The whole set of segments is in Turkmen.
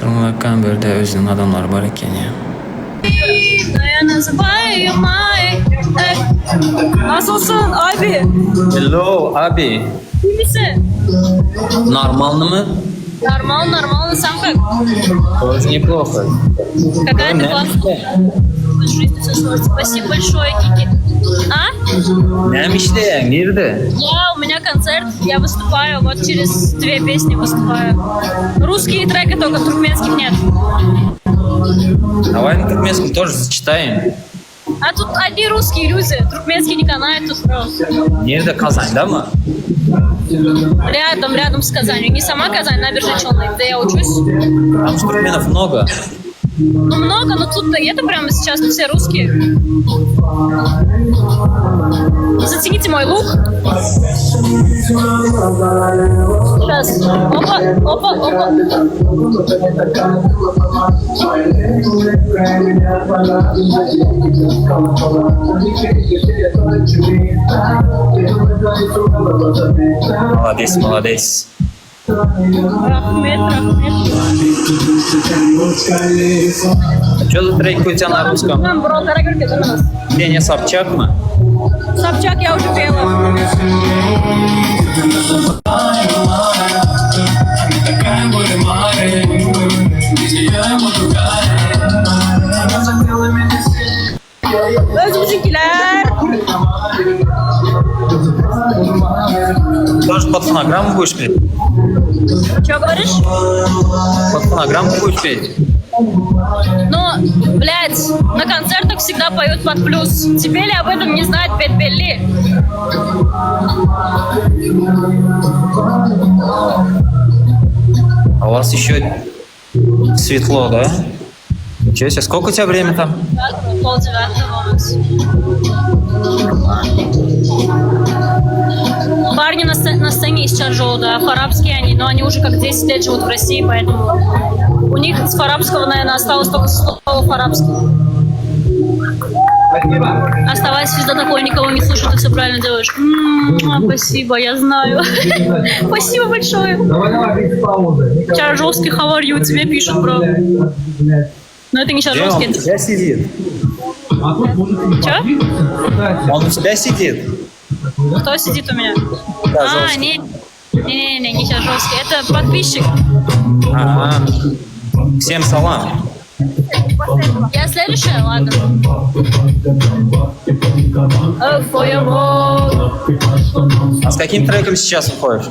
Oturuň bu ýerde özüniň adamlary bar ekeni. Nasılsın abi? Hello abi. İyi misin? Normalnymy? Normal, нормально, сам как? Тоже неплохо. Какая ты классная. Жизнь все сложится. Спасибо большое, Кики. А? Näme işleýäň? Nirde? Я, у меня концерт, я выступаю, вот через две песни выступаю. Русские треки только, туркменских нет. Давай на туркменском тоже зачитаем. А тут одни русские люди, туркменские не канают тут просто. Nirde Kazanda mı? Рядом, рядом с Казанью. Не сама Казань, набережные Челны, где я учусь. Там же туркменов много. Ну много, но тут-то это прямо сейчас все русские. Зацените мой лук. Сейчас. Опа, опа, опа. Молодец, молодец. Рахмет, рахмет. А что за трек у тебя на русском? Нам бро, дорогой, это у нас. Ксения Собчак мы? Собчак я уже пела. Özümüzünkiler. Тоже под фонограмму будешь петь? Что говоришь? Под фонограмму будешь петь? Но, блядь, на концертах всегда поют под плюс. Тебе ли об этом не знать, Пет Белли? А у вас еще светло, да? Ничего себе. Сколько у тебя время там? Полдевятого у нас. Парни на, сце- на сцене из Чарджоу, да, фарабские они, но они уже как 10 лет живут в России, поэтому у них с фарабского, наверное, осталось только слово фарабский. Оставайся всегда такой, никого не слушай, ты все правильно делаешь. М, Спасибо, я знаю. Спасибо большое. Давай, давай, без паузы. Чарджовский, how are you? Тебе пишут, бро. Но это не Где он Чарджовский, у это... тебя сидит? А тут может и Чё? кстати. Он у тебя сидит? Кто сидит у меня? Да, А, Жовский. не, не, не, не Чарджовский, это подписчик. Ага. Всем салам. Я следующая, ладно. Эх, твоего. А с каким треком сейчас выходишь?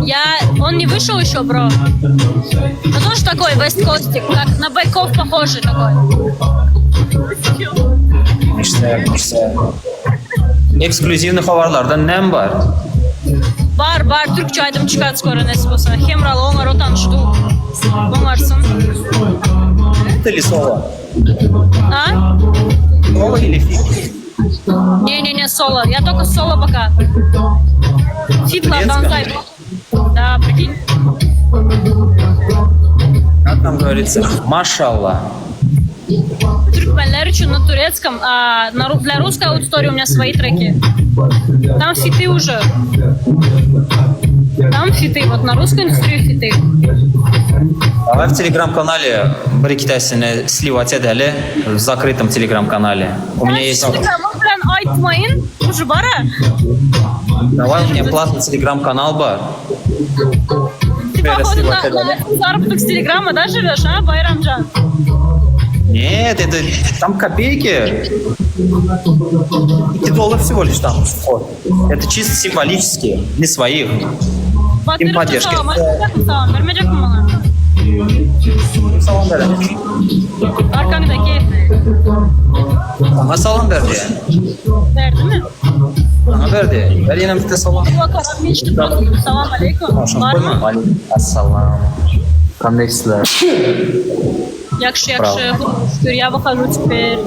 Я... Он не вышел еще, бро. Ну тоже такой весткостик, как на Байков похожий такой. Ништяк, ништяк. Eksklýuziwnyý habarlardan näme bar? Bar, bar, türkçe aýdym çykat skoro nesip bolsa. Hemraly oňar otan жду. Oňarsyn. Это или соло? А? Соло или feat? Не-не-не, соло. Я только соло пока. Фитла, Турецком? Бонсай. Да, прикинь. Как там говорится? Машалла. Türkmenler üçin на турецком, а на, ру- для русской аудитории у меня свои треки. Там фиты уже. Там фиты. Вот на русской индустрии фиты. Давай в телеграм-канале bir-ikidesini сливать edeli. В закрытом телеграм-канале. У меня есть... Телеграммы bilen aýtmaýyn. Уже bara. Давай у меня платный телеграм-канал bar. Ты, Теперь походу, сливать на, edeli. на заработок с телеграмма, да, живешь, а, Байрамджан? Нет, это там копейки. 2 доллар всего лишь там. Вот. Это чисто символически, для своих. Batyrym поддержки. salam, aýtmajakmy salam, bermejekmi maňa? Salam berdi. Arkaňdaky Saňa salam berdi. berdimi? Saňa berdi. Ber ýene bitte salam. Salam aleýkum. Barmy? Assalam. Kandeksler. Ýagşy, ýagşy. Şükür, я выхожу теперь.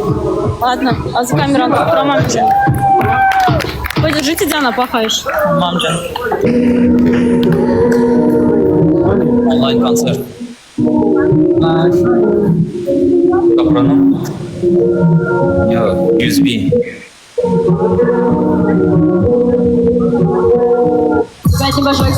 Ладно, а за камеру Роман. Подержите, Диана, пахаешь. Mamca. Онлайн концерт. Kaprano. Ýok, USB. Спасибо большое.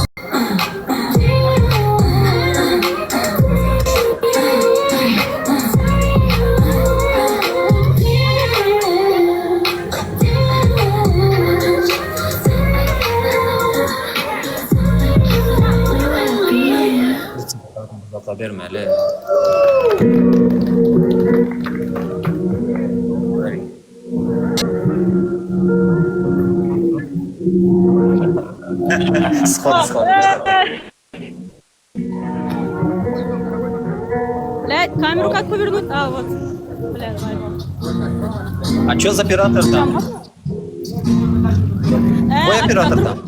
Zatlar bermeli. Сходу, сходу. Блядь, камеру как повернуть? А, вот. Бля, давай. А что за оператор там? Какой оператор там?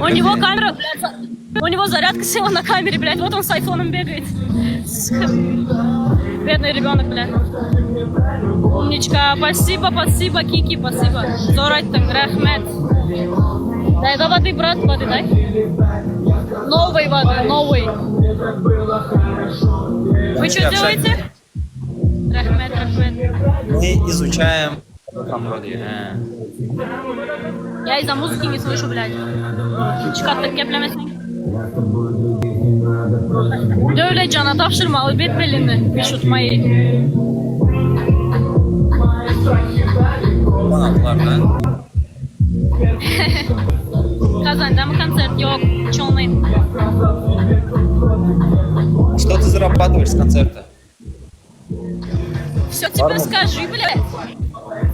У него камера, блядь, у него зарядка села на камере, блядь, вот он с айфоном бегает. Сука. Бедный ребенок, блядь. Умничка, спасибо, спасибо, Кики, спасибо. Zo'r aýtdyň, рәхмәт. Дай да воды, брат, воды дай. Новой воды, новой. Вы что делаете? Рәхмәт, рәхмәт. Мы изучаем там вроде. Я из-за музыки не слышу, блядь. Çykartdyk geplemeseň. Döwlet jana tabşyrmaly bet belini, пишут мои. Banatlar, да? Kazandamy konsert? Ýok, Çolny. Что ты зарабатываешь с концерта? Все тебе скажи, блядь.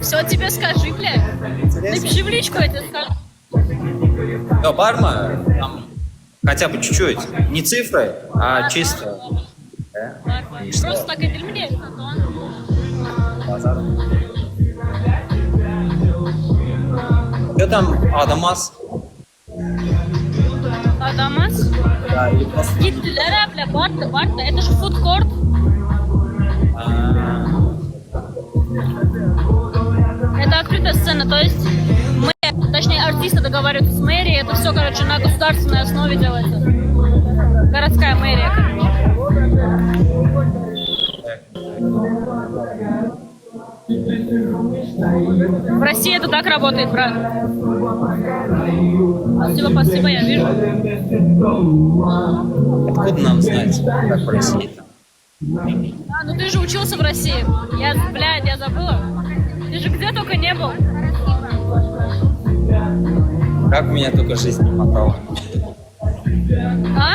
Все тебе скажи, блядь. Напиши в личку, я тебе скажу. Да, barmy, там хотя бы чуть-чуть. Не цифры, а чисто. Просто так edilmi Антон? Bazar. Что там, Adam az? Adam az. Да, или просто... Gitdiler bile, bardy, bardy. Это же фудкорт. А, Это открытая сцена, то есть мы, точнее артисты договариваются с мэрией, это все, короче, на государственной основе делается. Городская мэрия, короче. так. В России это так работает, брат. Спасибо, спасибо, я вижу. Откуда нам знать, как в России там? А, ну ты же учился в России. Я, блядь, я забыла. Ты же где только не был. Как меня только жизнь не мотала. А?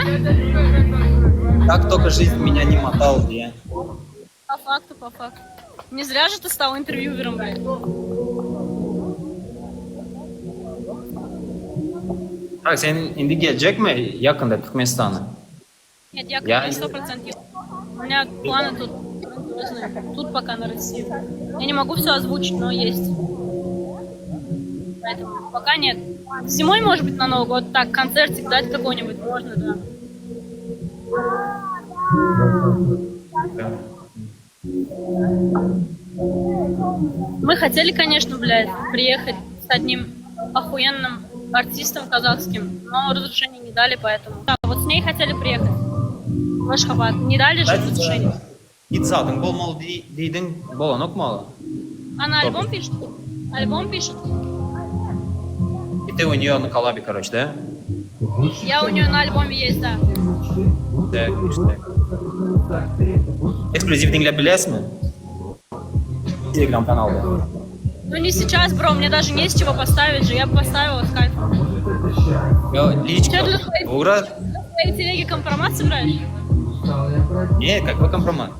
Как только жизнь меня не мотала, я. По факту, по факту. Не зря же ты стал интервьюером, блядь. Так, sen indi geljekmi ýakynda Türkmenistana? Нет, я Я- 100%. У меня планы тут грандиозные. Тут пока на Россию. Я не могу все озвучить, но есть. Поэтому пока нет. Зимой, может быть, на Новый год так, концертик дать какой-нибудь можно, да. Да. Мы хотели, конечно, блядь, приехать с одним охуенным артистом казахским, но разрешения не дали, поэтому... Да, вот с ней хотели приехать в Ашхабад. Не дали же разрешение. Hiç zadyň bolmaly diý- diýdiň, bolanokmy? Она альбом пишет? Альбом пишет? И ты у нее на коллабе, короче, да? Я у нее на альбоме есть, да. Так, так. Эксклюзив diňläp bilýäsmi? Telegram kanalda. Ну не сейчас, бро, мне даже не с чего поставить же. Я бы поставила с кайфом. Ýo, личка. Что для своей, Ура. для своей телеги компромат собираешь? Не, какой компромат?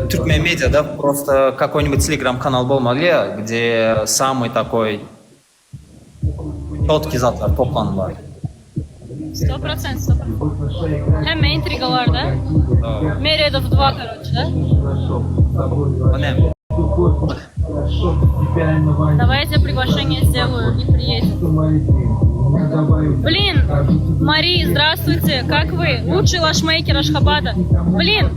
Türkmen Media, да, просто какой-нибудь телеграм-канал bolmaly, где самый такой четкий zatlar toplanýar. 100%, 100%. Hemme intrigalar, да? Да. Meredow 2, короче, да? O näme? Давай я тебе приглашение сделаю и приедем. Блин, Мари, здравствуйте, как вы? Лучший лашмейкер Ашхабада. Блин,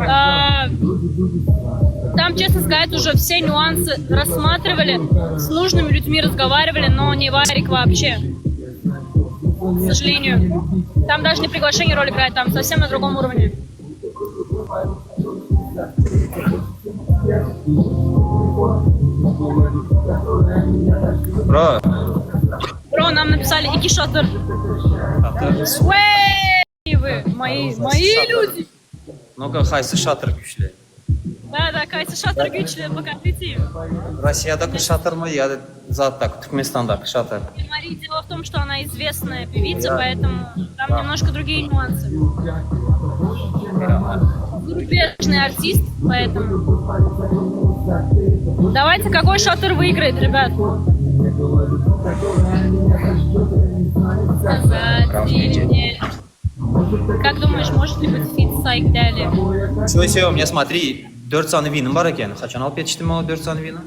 там, честно сказать, уже все нюансы рассматривали, с нужными людьми разговаривали, но не варик вообще. К сожалению. Там даже не приглашение роль играет, там совсем на другом уровне. Bro, Бро, нам написали Iki şatyr. Şatyr. Свей, вы, мои, мои люди. Ну-ка, haýsy şatyr güýçli? Да, да, haýsy şatyr güýçli, покажите им. Rossiýadaky şatyrmy ýa-da Zatdaky, Türkmenistandaky Şatyr. Мари, дело в том, что она известная певица, поэтому там немножко другие нюансы. Зарубежный артист, поэтому. Давайте, какой шатыр выиграет, ребят? Сказать или нет? Как думаешь, может ли быть фит Сайк Дали? Всё, всё, мне смотри, 4 sany winim bar eken. Haçan alyp ýetişdim o 4 sany wini?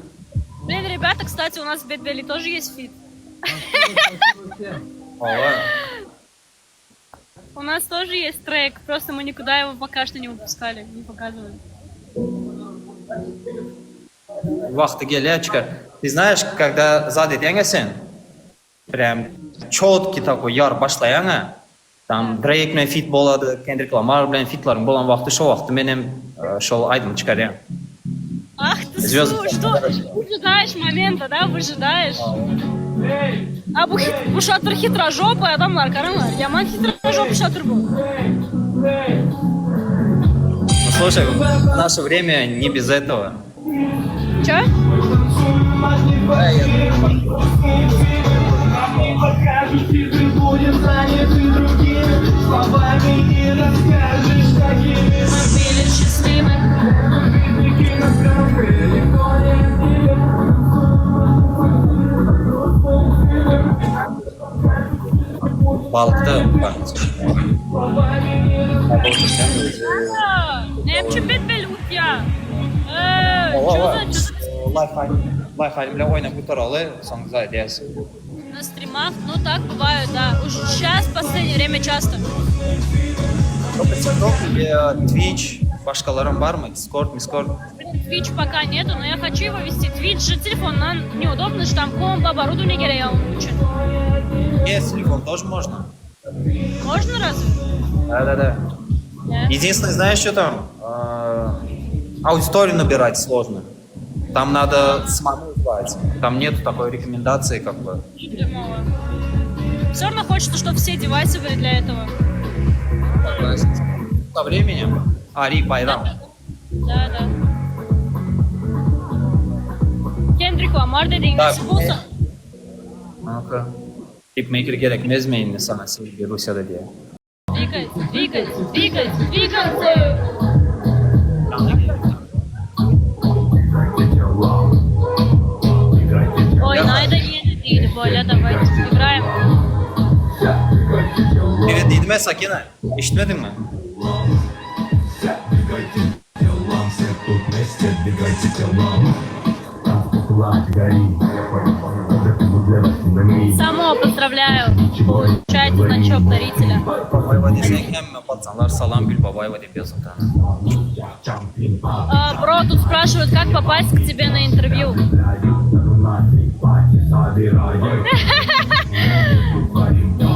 Блин, ребята, кстати, у нас в Бетбели тоже есть фит. Hawa. У нас тоже есть трек, просто мы никуда его пока что не выпускали, не показывали. Wagty gelýär çykar. Ты знаешь, когда zat edýäňä sen, прям четкий такой ýar başlaýaňa, tam Drake bilen feat bolady, Kendrick Lamar bilen featlaryň bolan wagty şo wagty menem e, şol aýdymy çykarýan. Ах ты, Звезды. су, что? Выжидаешь момента, да? Выжидаешь. А bu, hit, bu şatyr хитрожопый adamlar, garaňlar. Ýaman хитрожопый şatyr bu. Ну, слушай, в наше время не без этого. Че? Мы были счастливы. Balykda Näme üçin betbel utýa? Ee, Hawa, что за, что за Life bilen oýnap gutaraly, soň zat edýäs. На стримах, ну так бывает, да. Уж сейчас в последнее время часто. TikTok, Twitch, başgalaryň barmy? Discord, Discord. Блин, Twitch пока нету, но я хочу его вести. Twitch же телефон, нам неудобно, что там комп, оборудование gerek onuň üçin. Есть телефон тоже можно. Можно разве? Да-да-да. Да. Единственное, знаешь, что там? Аудиторию набирать сложно. Там надо самому звать. Там нету такой рекомендации, как бы. Все равно хочется, чтобы все девайсы были для этого. Со временем. Ари Байрам. Да. Kendrick Lamar dediğin Так. nasıl bolsa. Ну-ка. Клипмейкер gerekmez mi indi sana sevgili Russiýada diýe. Двигать, двигать, двигать, двигаться. Ой, Найда ýene diýdi, bolýa давайте играем. Evet diýdim Sakina. Eşitmediňmi? Телам, все тут вместе, двигайте телам. Само поздравляю. Получайте значок дарителя. Babaýewa diýseň hemme pacanlar salam Gül Babaýewa diýip ýazyldy. А, бро, тут спрашивают, как попасть к тебе на интервью.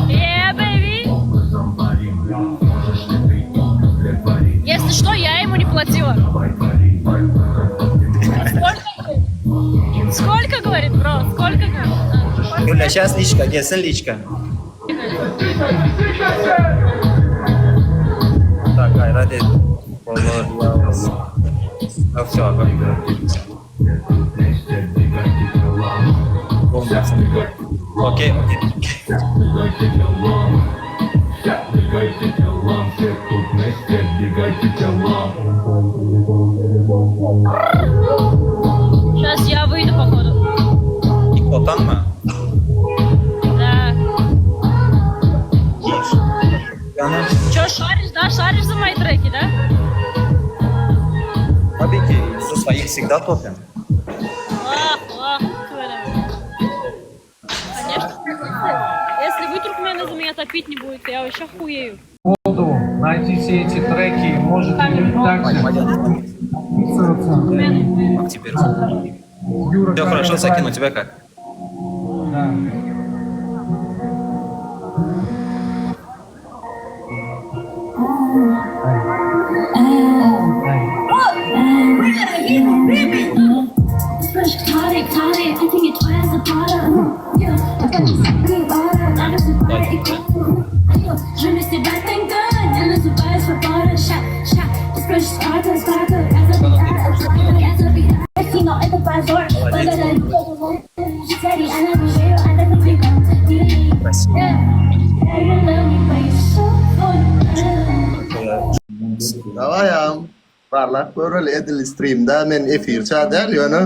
Yeah, baby. Если что, я ему не платила. Сколько? Сколько, говорит, бро? Сколько? говорит? Gül сейчас личка, gelsin личка. Так, gaýrat et. Bolar. Ya все, aga. Bolmasyn. Okey, okey. Двигайте телам, все тут вместе, двигайте телам. Сейчас я выйду, походу. Otan mı? Да. Yani Че, шаришь, да? Шаришь за мои треки, да? tabii ki за своих всегда топим. Ах, ах, говорю. Конечно. Если вы, туркмены, за меня топить не будете, я вообще хуею. Поводу найти все эти треки, можете также подписываться. Туркмены. Как теперь? Юра, Все как хорошо, это Сакин, у тебя как? Да. Fresh tonic, tonic, I think it twice a bottle. Yeah, I got you fucking water, I got you Je ne sais pas t'inquiète, je ne sais pas свобода, ша, ша. Ты спросишь, сколько, сколько, я забираю, я забираю. Но это позор, благодарю, Daway agam barlap göreli edil streamda men efirça däl ýöne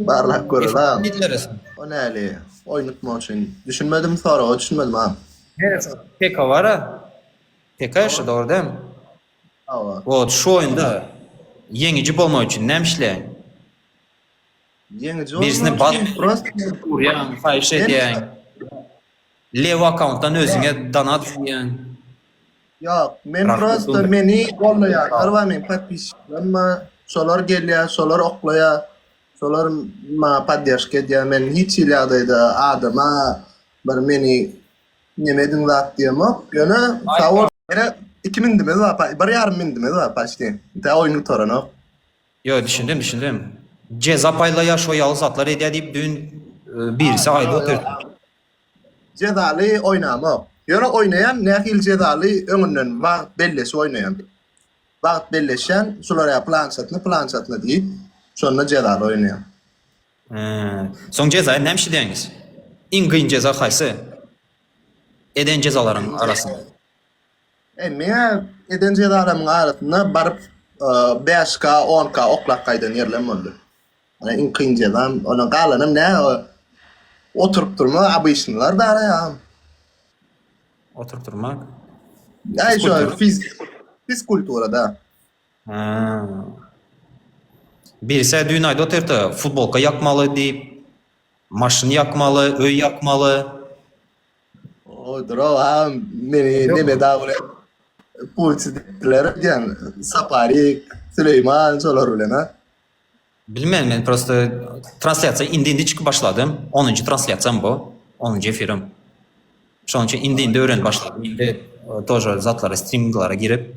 barlap göreli agam. O näli oýnutmak üçin düşünmedim soraga düşünmedim agam. Neresi? PK bara. PK şu dogry dämi? Hawa. Wot şu oýunda ýeňiji bolmak üçin näme işleýäň? Ýeňiji Birisini bolmak üçin prosta urýaň, haýyş edýäň. Lew akkauntdan özüňe donat edýäň. Ýok, men prosta meni gollaýanlar bar, meň podpisçiklerim bar. Şolar gelýär, şolar oklaýar, şolar maňa podderşka edýär. Men hiç hili ýagdaýda adama bir meni neme ediň zat diýemok. Ýöne sag bol. Ýene iki mindimiz bar, bir ýarym mindimiz bar paçti. Tä oýun gutaranok. Ýok, düşündim, düşündim. Jeza paýlaýar, şo ýaly zatlar edýär diýip düýn birisi aýdyp otyrdy. Jezaly oýnamok. Ýöne oýnaýan, nähili jezaly öňünden wagt belleşip oýnaýan. Wagt belleşýän, şular ýa pylançasyny, pylançasyny diýip, şonda jezaly oýnaýan. Soň jezaýy näme işledýäňiz? Iň kyn jeza haýsy? Eden jezalaryň arasynda. E, meň eden jezalarymyň arasynda baryp 5K, 10K oklap gaýdan ýerlerim boldy. Ana iň kyn jezam, ondan galanam nä oturyp durma obyçnylar da ýa. Oturyp durmak. Aý şo fiz fizkultura da. Ha. Birisi düýn aýdyp otyrdy, futbolka ýakmaly diýip, maşyn ýakmaly, öý ýakmaly. Oýdurov agam meni neme dagy bilen pulçy diýdiler öýdýän Saparik, Süleýman şolar bilen a. Bilmen men prosto translýasiýa indi indi çykyp başladym. Onunjy translýasiýam bu. Onunjy efirim. Şonuň üçin indi indi öwrenip başladym. Indi тоже zatlara striminglara girip.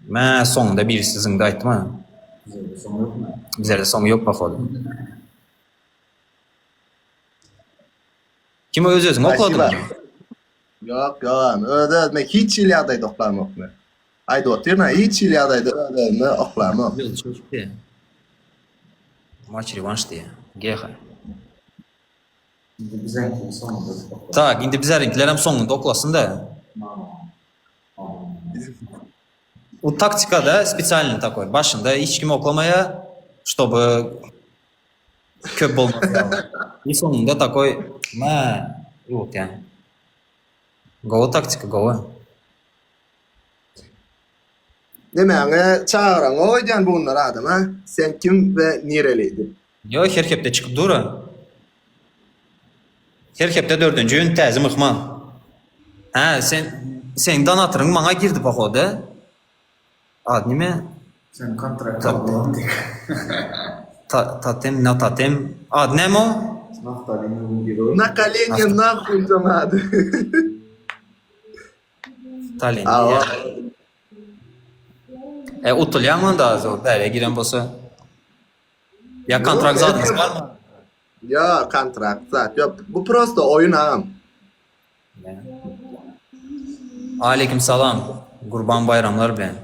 Mä soňunda birisi zyňdy aýtdy maňa. Bizlerde soňy ýok pohodu. Kim öz özüňi okladyňmy? Ýok, ýok, öz özüme hiç hili ýagdaýda oklamok men. Aýdyp otyryn-a, hiç hili ýagdaýda öz özüme oklamok. Maç rewanş diýýär. GH. Tak, indi bizärinkilerem soňunda oklasyn-da. U taktika-da spesialnyý takoý. Başynda hiç kim oklamaýar, ştoby Köp bolmaz ýaly. I soňunda takoý mä ýok ýa. Gowy taktika gowy. Nemäňe çagyraňok öýdýän bu günler adam a? Sen kim we nirelidi? Ýok her hepde çykyp dur-a. Her hepde dördünji gün täze myhman. Hä sen seň donatyryň maňa girdi pohoda. Ady nime? Sen kontrakt aldyň diýip. Totem, na totem. Ady näme o? Naftalin diýip. Na koleniýa nahuý şoň ady. Talin. E utulýaň onda az o bäre giren bolsa. Ýa kontrakt zadyňyz barmy? Ýa kontrakt zat ýok. Bu prosto oýun agam. Aleýkim salam Gurban baýramlar bilen.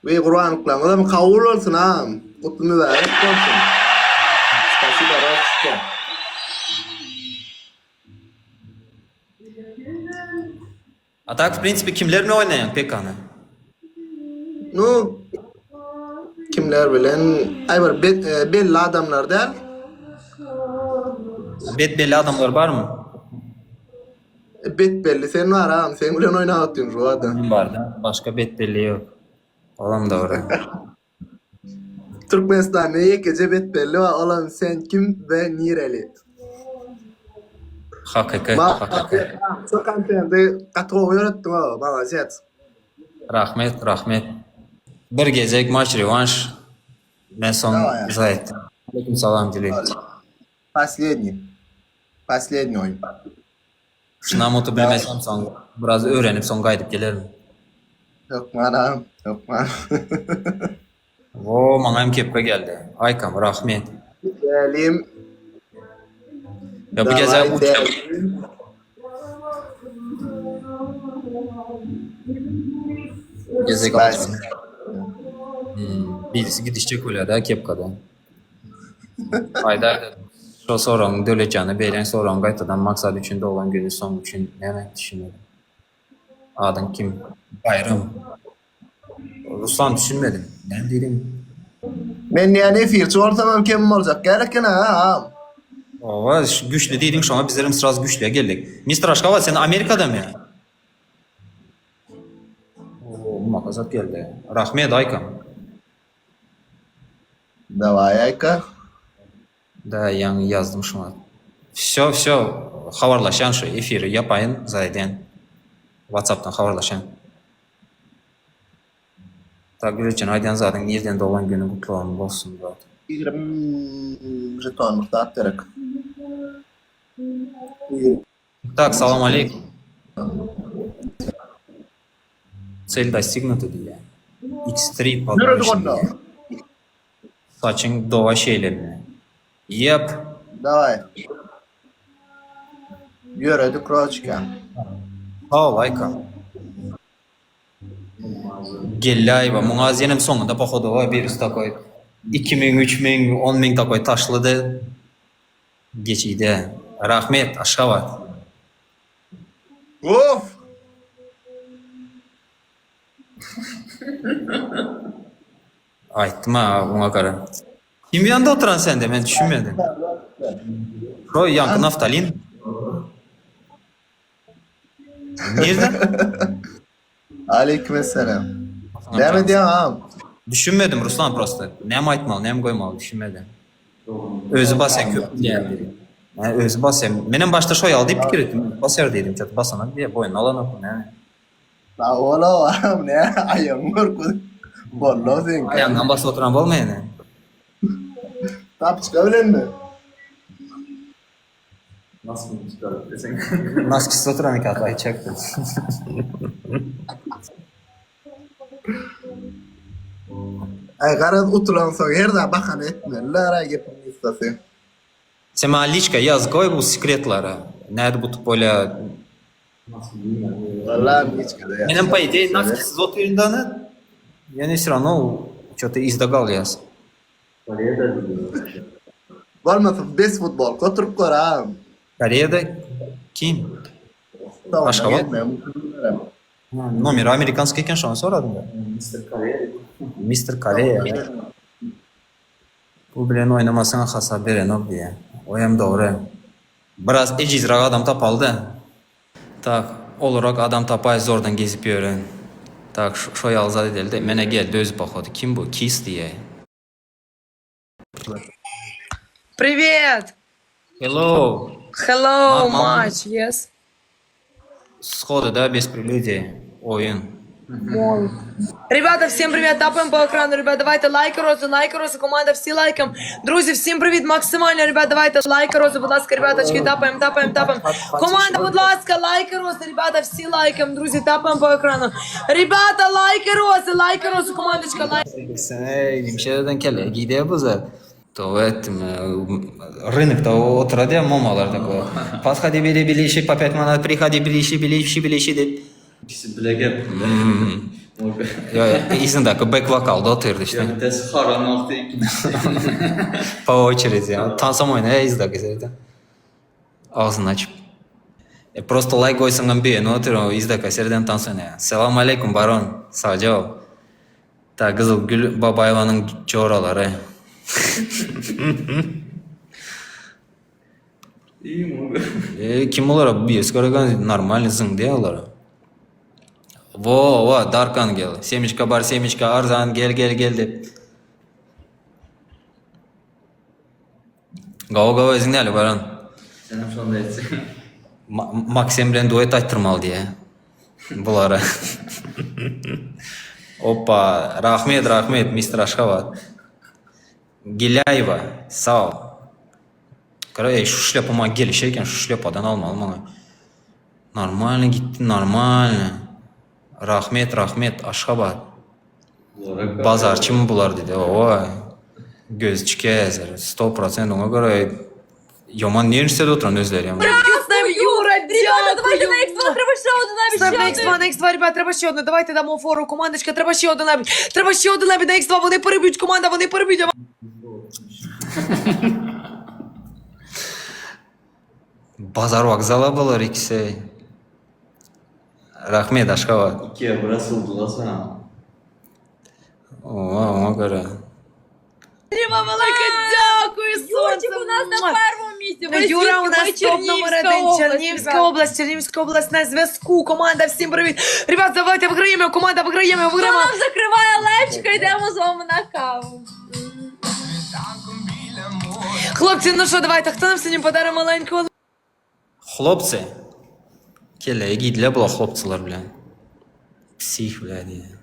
We gurbanlyklaryňyzam kabul bolsun agam. Gutly mübärek bolsun. Spasiba Rossiýa. A tak w prinsipi kimler bilen oýnaýaň pekany? Nu kimler bilen? Aý bir bet, e, belli adamlar däl. Bet belli adamlar barmy? E, Bet belli sen bar agam, sen bilen oýnap otyryn şu adam. Men barda, başga bet belli ýok. Olam dogry. Türkmenistanda ýekeje bet belli bar, olam sen kim we nireli? Hakyky, hakyky. Şu kontendi gaty gowy ýöretdiň o, malades. Rahmet, rahmet. Bir gezek maç rewanş. Men soň za etdim. Aleyküm salam Dilek. Posledniý. Posledniý oýun. Şunam otup bilmesem soň biraz öwrenip soň gaýdyp gelerin. Hökman agam, hökman. Wo maňa hem kepka geldi. Aýkam rahmet. Dälim. Ya bu gezek Daway dälim. Gezek Hmm, birisi gidişjek bolýar-da kepkadan. Aýda aýda şo soragyň Döwletjana berýän soragyň gaýtadan Maksat üçin doglan güni soň üçin näme düşünmedim. Adyň kim? Baýram. Ruslan düşünmedim. Näme diýdiň? Men diýýän efirçi bolsam hem kem boljak däl eken ha. Owa, güýçli diýdiň, şoňa bizlerem sraz güýçliye geldik. Mister Aşgabat, sen Amerikadamy? Oo, maka zat geldi. Rahmet Aýka. Daway Aýka. Da, ýaňy ýazdym şuňa. Vsё, vsё, habarlaşýan şu efiri ýapaýyn, zaýden. WhatsAppdan habarlaşýan. Tak, Gülçen, aýdýan zadyň nirden doglan günüň gutlagyň bolsun, brat. 20 jetonlyk zat gerek. Tak, salam aleýkum. Cel dostignuta diýýär. X3 Ýöredik onda. Saçyň doga şeýlemi? Ýep. Daway. Ýöredik roçka. Sag ol Aýka. Gelläýewa muňa ýenem soňunda pohodowa birisi takoý 2000, 3000, 10000 takoý taşlady. Geçide. Rahmet Aşgabat. Of! Aýtdym ha oňa gara. Kim ýanda oturan sende men düşünmedim. Şo ýaňky naftalin. Nirde? Aleyküm esselam. Näme diýýäň agam? Düşünmedim Ruslan prosta. Näme aýtmaly, näme goýmaly düşünmedim. Özi basýan köp bilýän diýdi. Hä özi basýan. Menem başda şo ýaly diýip pikir etdim. Basýar diýdim. Çat basanak diýýär, boýnuna alanok näme. Sag bol agam, nä aýagyňy görkezip boldy seňki. Aýagyňdan basyp oturan bolma ýene. Tapçka bilenmi? Maskini çykaryp deseň. Maskisiz oturan eken aýtjakdym. Aý garaz utulansoň her zat bahana etmeliler aý gepiň gysgasy. Sen maňa liçka ýaz goý bu sekretlary. Nädip utup bolýa. Walla liçkada ýaz. Menem po idee maskisiz otyryn dany. Ýöne vse ravno ço-to yzda galýas. Koreýada diýýär. Bolmasa bes futbolka oturyp gör agam. Koreýada kim? Aşgabat. Nomeri amerikanskiý eken şony soradym da. Mister Koreýa. Mister Koreýa. Bu bilen oýnamasaň hasap berenok diýýä. Oýam dogry. Biraz ejizräk adam tapalyda. Tak, olurak adam tapaý zordan gezip ýören. Tak, şo ýaly zat edeli-de. Menä geldi özi pohodu. Kim bu? Kis diýýä. Privet! Hello! Hello, Normalmy? much, yes. Sходу, da, bez prelýudiýa. Oýun. Ребята, всем привет, тапаем по екрану, ребят, давайте лайки, рози, лайки, рози, команда, всі лайкам. Друзі, всім привіт, максимально, ребят, давайте лайки, рози, будь ласка, ребяточки, тапаємо, тапаємо, тапаємо. Команда, будь ласка, лайки, рози, ребята, всі лайкам, друзі, тапаємо по екрану. Ребята, лайки, рози, лайки, рози, командочка, лайки. Ey, nimşeden kelle giydi bu zat. Toba etdim. Rynokda oturady ya momalar такой. Подходи, бери, бери, ищи по 5 manat, приходи, бери, ищи, бери, ищи, бери, ищи diýip. İkisi bile gep. Ýa, yzyndaky bek wokalda otyrdy işte. Ýa bitesi haram wagty ikinjisi. Po oçeredi. Tansam oýnaýar yzdaky serede. Agzyny açyp. E, prosto laýk goýsaňam begenip otyr, o yzdaky sereden tans oýnaýar. Salam aleýkum, baron. Sagja bol. Ta Gyzylgül Babaýewanyň joralary. E, kim olara birisi garagan normalny zyňdy olara. Wo, wo, Dark Angel. Semiçka bar, semiçka arzan, gel, gel, gel diýip. Gawa gawa özüň näle baran? Senem şonda etseň. Maksim bilen duet aýtdyrmaly diýä. Bulara. Oppa, rahmet, rahmet, mister Aşgabat. Gelýaýewa, sag ol. Gara eý şu şlýapa maňa gelişer eken, şu şlýapadan almaly maňa. Normalny gitdi, normalny. Rahmet, rahmet, Aşgabat. Bazarçymy bular diýdi. Owa. Gözi çike häzir. Sto prosent oňa görä ýoman nerwniçede oturan özleri hem. Юра, Ребята, давайте дякую! на X2, треба ще один лебідь, Все, ще на один. X2, на X2, ребят, треба ще одне. Давайте дамо фору, командочка, треба ще один лебідь. Треба ще один лебідь на X2, вони переб'ють, команда, вони переб'ють. Bazar wokzala bular ikisi. Rahmet Aşgabat. Ikiye bir asyldylar sana. Oňa oňa görä. Спасибо велике, дякую, сонце. Юрчик у нас на первом місці. Ви Юра звідки? у нас Ми топ номер Чернігівська один. область, Чернігівська ребят. область, Чернігівська область на зв'язку. Команда, всім привіт. Ребят, давайте виграємо, команда, виграємо, Хто виграємо. нам закриває левчика, йдемо з вами на каву. Хлопці, ну що, давайте, хто нам сьогодні подарить маленького Hlopci. Kelleýe giýdiler bular hlopçylar bilen. Psih bile diýýär.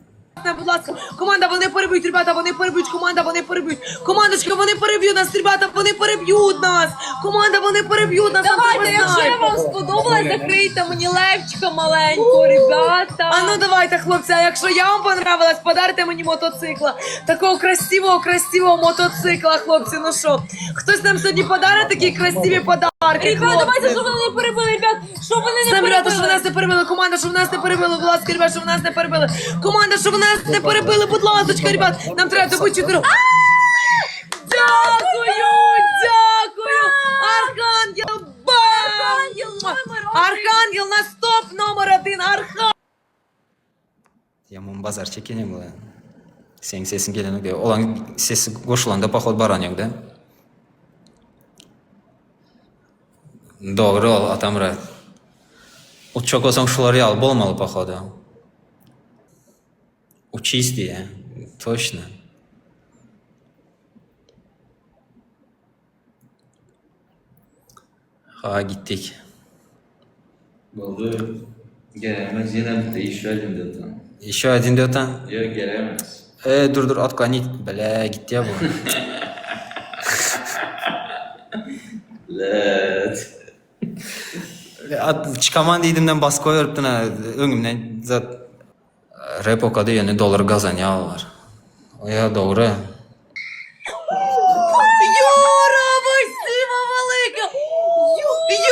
левчика, будь ласка. Команда, вони переб'ють, ребята, вони переб'ють, команда, вони переб'ють. Командочка, вони переб'ють нас, ребята, вони переб'ють нас. Команда, вони переб'ють нас. нам Давайте, треба якщо знати. вам сподобалось, закрийте мені левчика маленького, ребята. А ну давайте, хлопці, а якщо я вам понравилась, подарите мені мотоцикла. Такого красивого, красивого мотоцикла, хлопці. Ну що, хтось нам сьогодні подарить такі красиві подарки? Ребят, хлопці? давайте, щоб вони не перебили, ребят, щоб вони не Сам, ребята, щоб перебили. нас не перебили, команда, щоб нас не перебили, будь ласка, ребят, щоб нас не перебили. Команда, щоб нас не перебили, будь ласка, ребят, нам треба добути чотири. Дякую, дякую! Архангел, бам! Архангел номер один. Архангел на стоп номер один, Архангел! Ýaman bazar çekeni bular. Seň sesiň gelenok diýýär. Olaň sesi goşulanda poxod baran ýok da. Dogry ol Atamyrat. Uçjak bolsaň şular ýaly bolmaly pohoda. Uçis diýýär. Toçno. Ha gitdik. Boldy. Gelemez ýene bitti еще один diýdi. Еще один diýýär. Ýok gelemez. E dur dur otklonить. Бля, gitdi ya bu. Let. At, çykaman diýdimden basy goýberipdim ha öňümden zat rep okady ýöne dollar gazanýarlar. Oýa dogry. Юра, спасибо велике!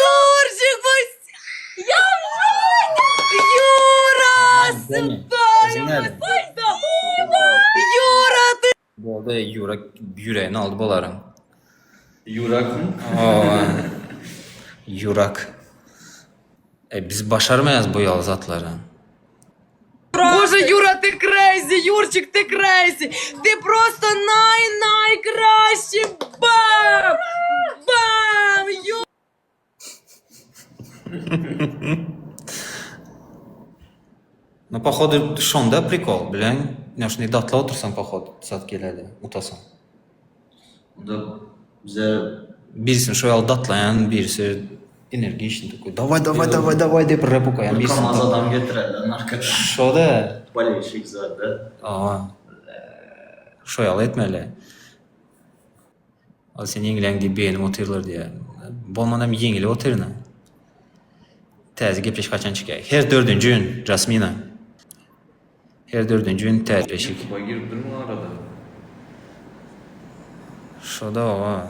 Юрчик, спасибо! Юра, сюда! Юра, ти Boldy Ýura ýüregini aldy bolaryň. Ýurakmy? Owa. Ýurak. E biz başarmaýas bu ýaly zatlary. Боже, Юра, ти crazy! Юрчик, ти crazy! Ти просто най-найкращий! Бам! Бам! Ю... No pohodu şonda prikol bilen ine şunday datly otursaň pohod zat geleli utasaň. Onda bize Birisini şo ýaly datlaýan birisi energiçny takoý daway daway daway daway diýip rep okaýan bir birisi kamaz adam getirerler arkadan. Şoda Bolelşik zaten. Awa. Şo ýaly etmeli. Al sen ýeňiläň diýip begenip otyrlar diýýär. Bolmanam ýeňilip otyryn-a. Täze gepleşik haçan çykýar? Her dördünji gün, Jasmina. Her dördünji gün täze gepleşik. Youtube'a girip durma arada. Şo-da oba.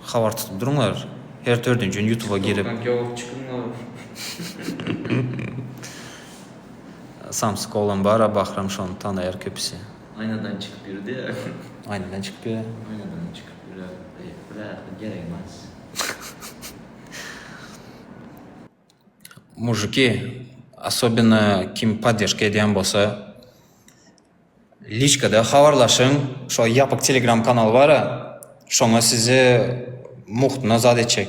Habar tutup duruňlar. Her dördünji gün Youtube'a girip. Kanka ýok çykyň Samsyk oglan bar-a Bahram şony tanaýar köpüsi. Aýnadan çykyp ýürdi ýa. Aýnadan çykyp ýör. Aýnadan çykyp ýürä. Bile gerekmez. Mujiki, особенно kim poddežka edýän bolsa, liçkada habarlaşyň, şo ýapyk telegram kanal bar-a, şoňa sizi muhtuna zat etjek.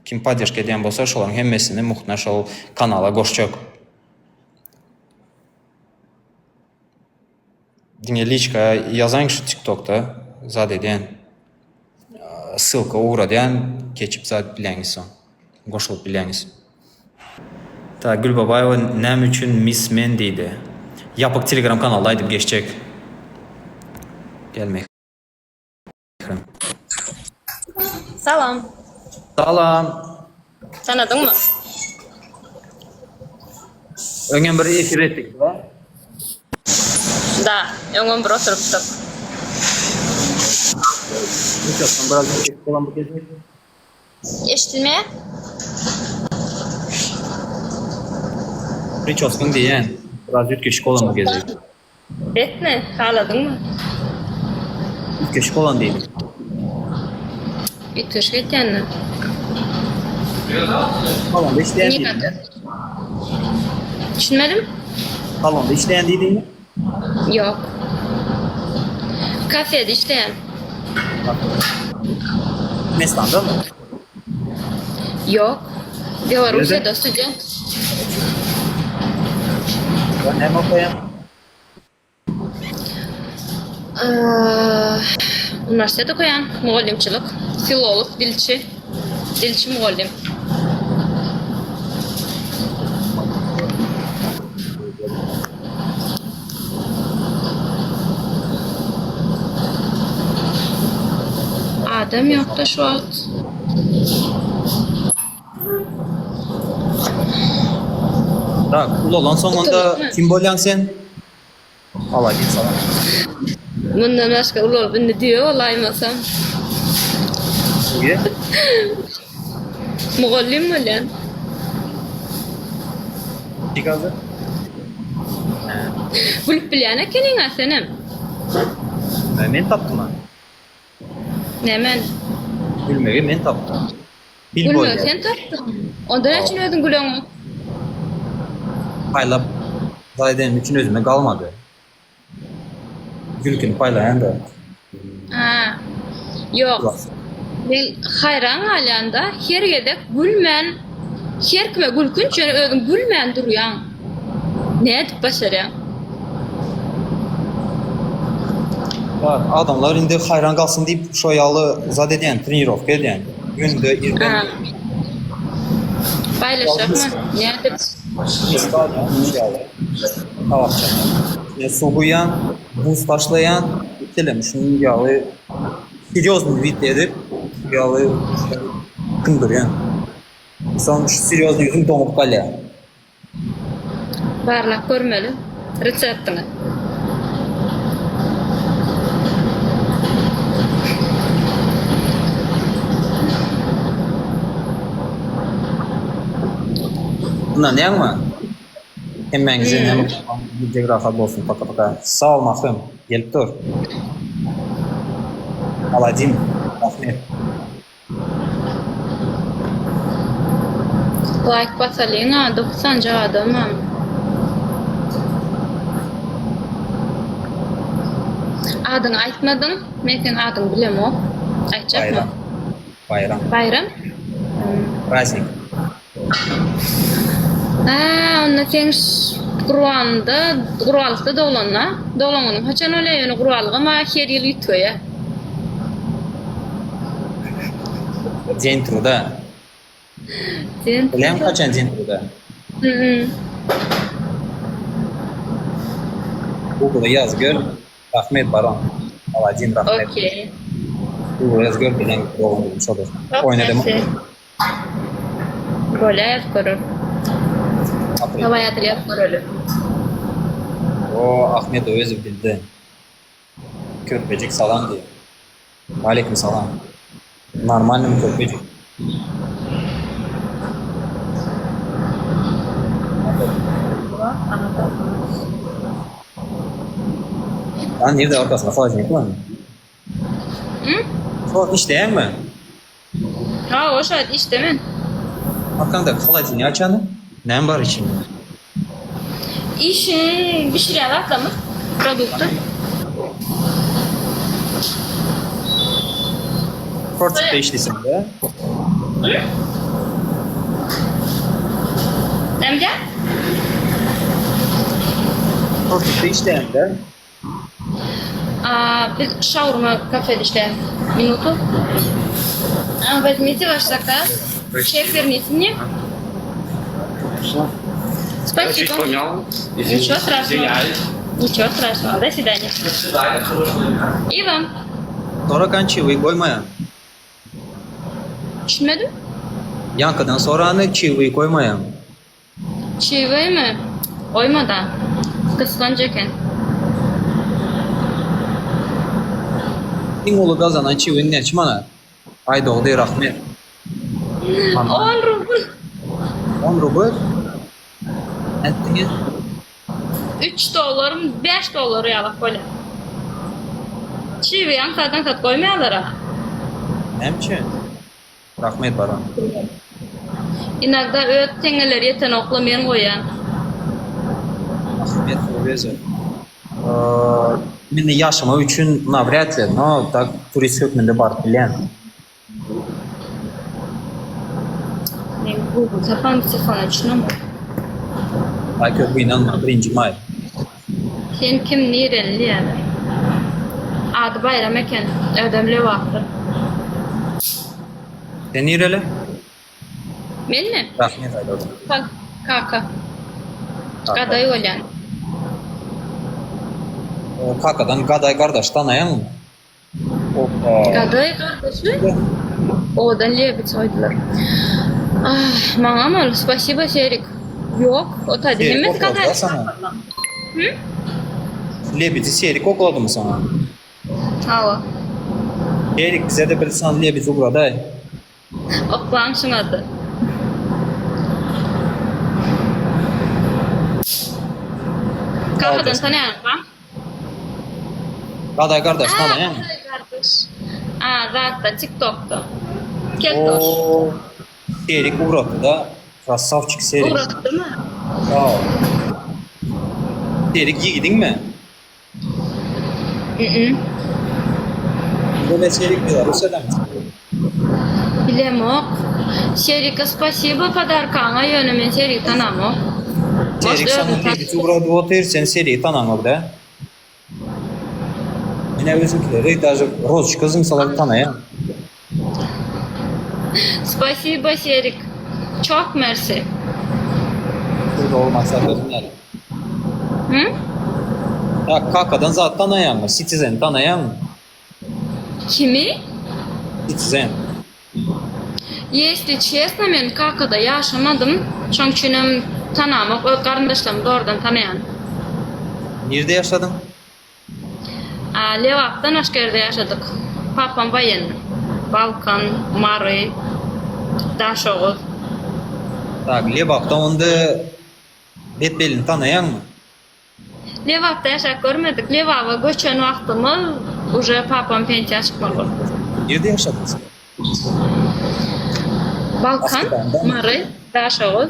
Kim poddežka edýän bolsa, şolaryň hemmesini muhtuna şol kanala goşjak. Diňe liçka ýazaň şu tiktokda zat edýän. Ssylka ugradýan, geçip zat bilýäňiz soň. Goşulyp bilýäňiz. Tak Gülbabaýewa näme üçin miss men diýdi. Ýapyk telegram kanalda aýdyp geçjek. Gel Mährim. Salam. Salam. Tanadyňmy? Öňem bir efir etdik da. Da, öňem bir oturypdyk. Eşidilmeýär? Pričoskyň diýýän. Biraz üýtgeşik bolan bu gezek. Betmi? Haladyňmy? Üýtgeşik bolan diýdim. Üýtgeşik etýänmi? Salonda işleýän diýdiň. Düşünmedim. Salonda işleýän diýdiňmi? Ýok. Kafede işleýän. Türkmenistandamy? Ýok. Belorussiýada student. Näme okaýaň? Uniwersitet okaýan, mugallymçylyk, filolog, dilçi, dilçi mugallym. Adam ýokda şu wagt. Tak, ulalan soň onda kim bolýaň sen? Aladin salam. Mundan başga ulalyp indi düýe bolaýmasam. Düýe? Mugallym bolýan. Digazy? Gülüp bilýän ekeniň-ä senem. Men tapdym a. Nämäni? Gülmegi men tapdym. Bil Gülmegi bolýar. sen tapdyň. Onda näme üçin özüň güleňok? Paýlap zaý edenim üçin özüme galmady. Gülkini paýlaýan-da. Ha. Ýok. Men haýran galýan-da, her gezek gülmän, her kime gülkünç, ýöne özüň gülmän durýaň. Nädip başarýaň? Bar, adamlar indi haýran galsyn diýip şo ýaly zat edýän, trenirowka edýän. Günde irden. Paýlaşakmy? Nädip? Tabakçany. Içine suw guýýan, buz taşlaýan, telem şunuň ýaly serýoznyý wid edip, ýaly kyndyrýan. Soň şu serýoznyý ýüzüň doňup galýar. Barlap görmeli reseptiňi. Ynanýaňmy? Hemmäňize näme gijek rahat bolsun paka paka. Sag bol Mahym gelip dur. Aladin rahmet. Laýk basalyňa 90 adamam. Adyňy aýtmadyň. Men seň adyňy bilemok. Aýtjakmy? Baýram. Baýram. Baýram? Praznik. Hä, onda seň Gurbanda, Gurbanlykda doglan-da? Doglan günüň haçan bolýar? Ýöne Gurbanlygam-a her ýyl üýtgeýär. День труда. День Bilýäňmi haçan День труда? Mm. Google-a ýaz gör. Rahmet Baron. Aladin rahmet. Okey. Google-a ýaz gör bilen doglan günüm şodur. Oýna demo. Bolýa ýazyp görer. Hawa ýatyr ýazyp göreli. O Ahmet Öwezow bildi. Körpejik salam diýýär. Waleýkim salam. Normalnymy körpejik? Lan nirde arkasynda holodilnik barmy? Şol işleýäňmi? Hawa şo işde men. Arkaňdaky holodilnik açany näme bar içinde? Işiň bişirýän zatlarymyz, produkty. Kortikde işleseňde. Näme diýýäň? Kortikde işleýäňde. Biz şaurma kafede işleýäs. Minutu. Возьмите ваш заказ. Чек верните мне. Спасибо. Ничего страшного. Ничего страшного. До свидания. До свидания. Хорошего дня. И вам. Sorakan çiwi goýmaýan. Düşünmedim. Ýaňkydan sorany çiwi goýmaýan. Çiwimi? Goýmada. Gysganç eken. Iň uly gazanan çiwin näçe manat? Aýdogdy rahmet. On rubl. On rubl? Nätdiňiz? Üç dollarmy, bäş dollar ýalak bolýar. Çiwi aňsat-aňsat goýmaýarlar-a. Näme üçin? Rahmet Baran. Inogda öz teňňeleri ýetenokla men goýýan. Ahmet Öwezow. Mende ýaşamak üçin nawrýad li, no tak turist hökmünde baryp bilýän. Men Google tapan telefona düşünemok. Aý köp gynanma birinji maý. Sen kim nireli diýýärler. Ady Baýram eken, özem Lebaply. Sen nireli? Menmi? Rahmet aýdalım. Kaka. Gadaý bolýan. Kakadan Gadaý gardaş tanaýaňmy? Gadaý gardaşy? Owadan lebiç goýdular. Ah, maňam ol, spasibo Serik. Ýok, o taýda hemmesi gadaý. Hı? Lebiji Serik okladymy saňa? Hawa. Serik bize-de bir san lebiji ugradaý. Oklaň şuňady. Kakadan tanaýaňyzmy? Gadaý gardaş tanaýaňmy? Gadaý gardaş. A, zatda, TikTokda. Keltoş. O Serik ugratdy-da. Krassawçik Serik. Ugratdymy? Hawa. Serik ýigidiňmi? Mm-mm. Böyle Serik Belarusýadamy? Bilemok. Serika spasibo podarkaňa ýöne men Serigi tanamok. Serik saňa lebiti ugradyp otyr, sen Serigi tanaňok da. Menä özümkileri daže rozçka zyňsalar tanaýan. Spasibo Serik. Çok mersi. Şurada olmasa özüm ýaly. Hı? Ya kakadan zat tanaýaňmy? Citizen tanaýaňmy? Kimi? Citizen. Ýesli çesno men kakada ýaşamadym. Şoň üçinem tanamok. Öz garyndaşlarymy zordan tanaýan. Nirde ýaşadyň? Lebapda başga ýerde ýaşadyk. Papam woýenny. Balkan, Mary, Daşoguz. Tak, Lebapda onda Betbelini tanaýaňmy? Lebapda ýaşap görmedik. Lebaba göçen wagtymyz uje papam pensiýa çykmaly bolupdyr. Nirde ýaşadyňyz? Balkan, Mary, Daşoguz.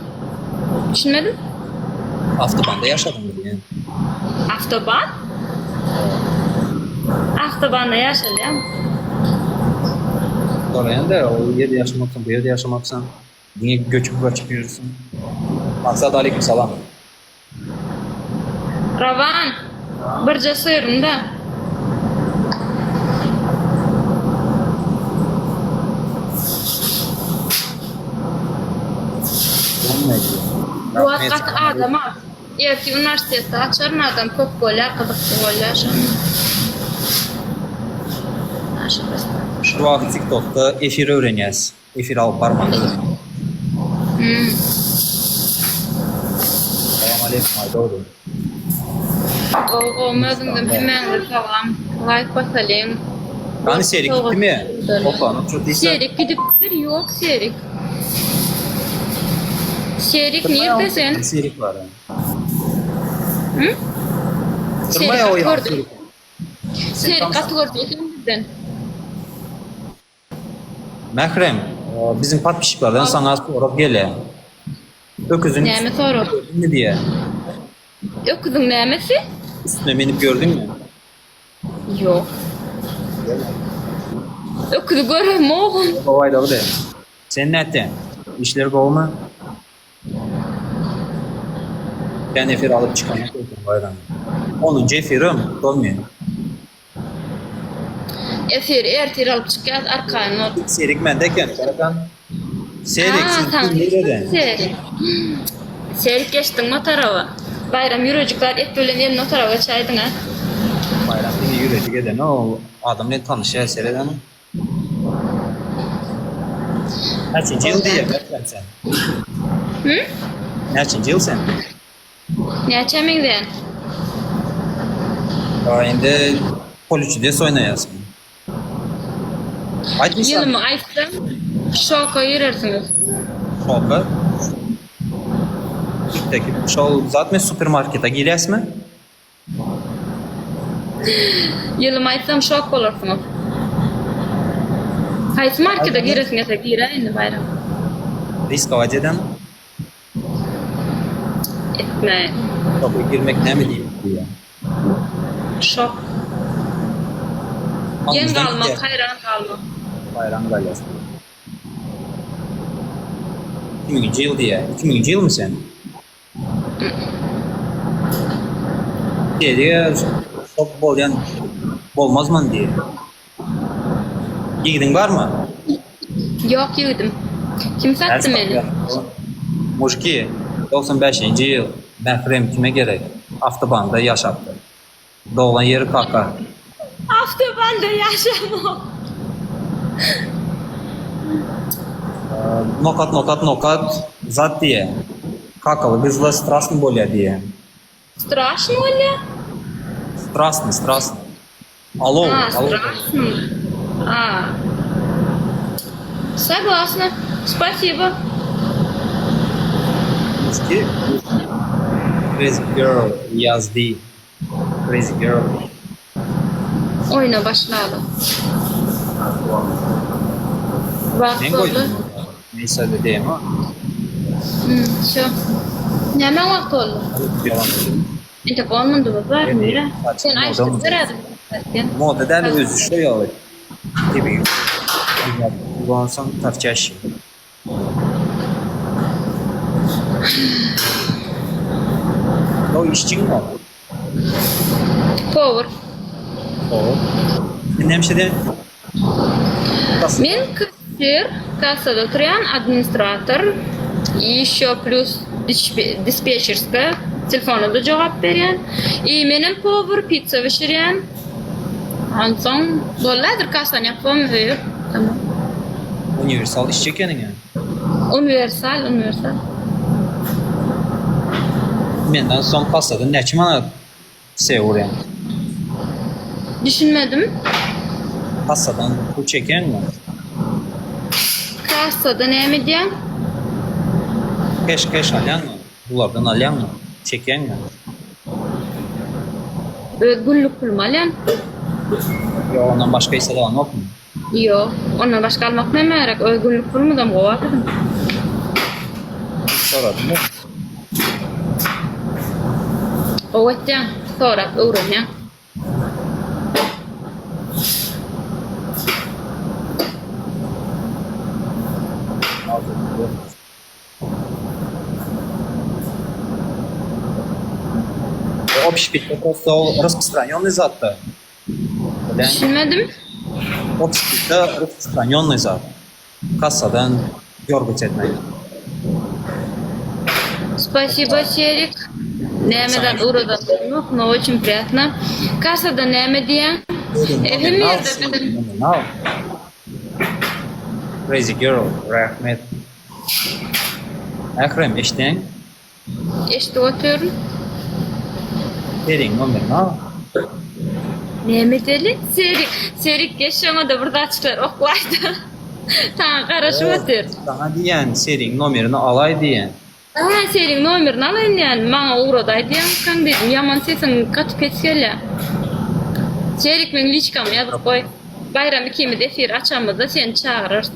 Düşünmedim. Awtobanda ýaşadyňmy diýýän. Awtoban? Awtobanda ýaşalýarmy? Soraýan-da, o ýerde ýaşamapsyň, bu ýerde ýaşamapsyň. Diňe göçüp gaçyp ýörüsiň. Maksat aleýkum salam. Rowan, birje syrynda. Bu wagt gaty adam az. Ertir uniwersitetde açaryn adam köp bolýar gyzykly bolýar şonda. Şu wagt tiktokda efir öwrenýäs. Efir alyp barmaly. Hmm. Salam aleýkum Aýdogdy. Gowy gowy özüňden hemmäňize salam. Laýk basalyň. Hany Serik gitdimi? Oklanyp ço diýse. Serik gidipdir ýok Serik. Serik nirde sen? Serik bar. Hı? Serik gaty gördüm. Serik gaty gördüm bizden. Mährem, biziň podpisçiklerden saňa sorag gelýär. Öküziň Näme sorag? gördüňmi diýýär. Öküziň nämesi? Üstüne minip gördüňmi? Ýok. Öküzi göremogam. Gowy aýdagdy. Sen nätdiň? Işler gowumy? Kän efir alyp çykanok öýdýän Baýram. Onunjy efirim, dolmy? Efiri ertir alyp çykýas arkaýyn bol. Serik mende eken Karakan. Serik sen kim nireden? Serik. Serik geçdiňmi o taraba? Baýram ýürejikler et bilen elini o taraba geçäýdiň a. Baýram diňe ýürejik eden o adam bilen tanyşýar sereden. Näçinji ýyl diýýär Mährem sen? Hı? Näçinji ýyl sen? Näçä meňzeýän? A indi Poliçudes oýnaýarsyň. Aýtmyşlar. Ýylymy aýtsam, şoka girersiňiz. Şoka? Peki, şol zatmy supermarkete girýäsmi? Ýylymy aýtsam şok bolarsyňyz. Haýsy markete giresiň gelse giräý indi Baýram. Riskować eden. Etme. Şoka girmek näme diýmek diýýär. Şok. Geň galmak, haýran galmak. Haýran galýas. 2000-nji ýyl diýýär. 2000-nji ýylmy sen? Diýýär, şok bolýan bolmazman diýýär. Ýigidiň barmy? Ýok ýigidim. Kim satdy meni? Mujki, 95-nji ýyl, Mährem kime gerek? Awtobanda ýaşapdyr. Doglan ýeri Kaka. Awtobanda ýaşamok. Nokat nokat nokat zat diýýä. Kakaly gyzlar strasny bolýa diýýä. Straşny bolýa? Strasny, strasny. Alo, A, alo. strasny. A. Согласна. Спасибо. Muşki. Crazy girl ýazdy. Crazy girl. Oýna başlaly. Wagt Men boldy. goýdum. Neyse de diýem. Hmm, şo. Näme wagt boldy? Entek on mundumyz bar, nire? Sen aýşdyp berädim. Moda däl özi şo ýaly. Tebigy. Ulansaň torçaşy. O işçiň mi? Powar. Powar. Sen näme işledýäň? Men kassir, kassada oturýan, administrator, ýeşo plýus dispetçerska, telefona-da jogap berýän. I menem powar, pitsa bişirýän. Onsoň boldy häzir kassany ýapybam öýe. Tamam. Uniwersal işçi ekeniň-ä. Uniwersal, uniwersal. Menden soň kassada näçe manat Se urýan. Düşünmedim. Kassadan pul çekýäňmi? Kassada näme edýäň? Keş keş alýaňmy? Bulardan alýaňmy? Çekýäňmi? Öz günlük pulumy alýan. Ýok ondan başga hiç zat alaňokmy? Ýok. Ondan başga almak näme gerek? Öz günlük pulumyzam gowy biziň. Soradym da. Gowy etýäň. Sorap öwrenýäň. Общепитde prosto ol rasprostranýonnyý zatda. Düşünmedim. Общепитde rasprostranýonnyý zat. Kassadan dýorgat etmek. Spasibo Serik. Näme zat ugradanok, no oçin priýatno. Kassada näme diýýäň? E, hemme ýerde biziň. Crazy girl, rahmet. Ährem eşdeň. Eşidip otyryn. Seriň nomerini al. Näme edeli? Serik, Serik geç şoňa-da bir zatçyklar oklaýda. Saňa garaşyp otyr. Saňa diýýän, Seriň nomerini alaý diýýän. Hä, Seriň nomerini alaýyn diýýän, maňa ugradaý diýýäňkaň diýdim. Ýaman sesiň gaty pes gelýär. Serik meň liçkamy ýazyp goý. Baýram ikimiz efir açamyzda seni çagyrarys.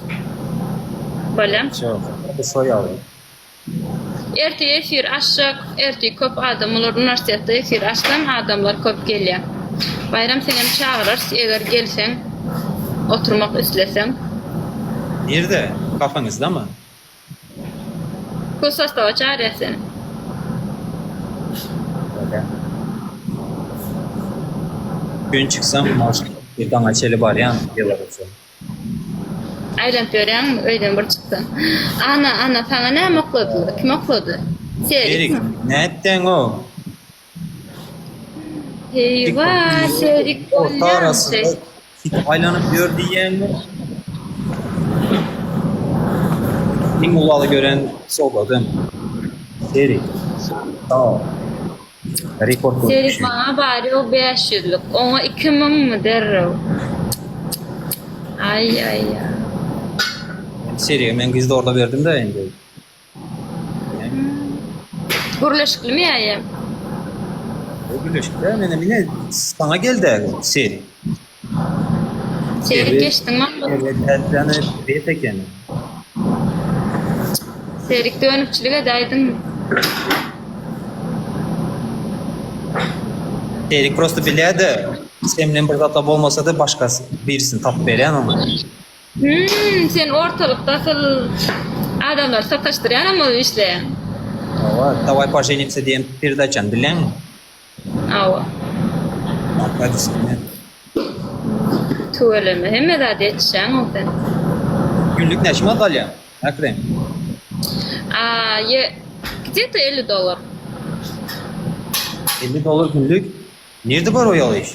Bolýa. Şo, şo ýaly. Ertir efir açjak, ertir köp adam bolar uniwersitetde efir açsam adamlar köp gelýär. Baýram senem çagyrarys eger gelseň oturmak isleseň. Nirde? Kafeňizdemi? Kursdaşlyga çagyrýas seni. Bolýa. Gün çyksam maşyn bir daňa çeli barýan Belarusa. Aýlanyp ýörýäňmi öýden bir çyksaň. Ana, ana, saňa näme okladylar? Kim oklady? Serik, Serikmi? nätdiň-ow? Heýwa, Serik Orta bolýamy arasynda şeý? it aýlanyp ýör diýýäňmi? Iň ulaly gören sowgadym. Serik. Sag ol. Rekord goýup Serik düşün. maňa bary-ýogy bäş ýüzlük, oňa iki müňmi derrew. Aý aý aý. Serige men gyz zorla berdim-de indi. Gürleşiklimi ýa? Gürleşikde menem ine saňa geldi Serik. Serik geçdiňmi? Evet, yani bet ekeni. Serik dönükçilik edäýdiň. Serik prosto bilýärdi. Sen bilen bir zatlar bolmasa-da başga birisini tapyp berýän oňa. Hümm, sen ortalykda asyl adamlary sataşdyrýanam bolup işleýäň. Hawa, Daway poženimsa diýen peredaçany bilýäňmi? Hawa. Arkadiýsine. Tüweleme, hemme zada ýetişýäň-ow sen. Günlük näçe manat alýaň, Ekrem? A, ýe, gde-to 50 dollar. 50 dollar günlük? Nirde bar o ýaly iş?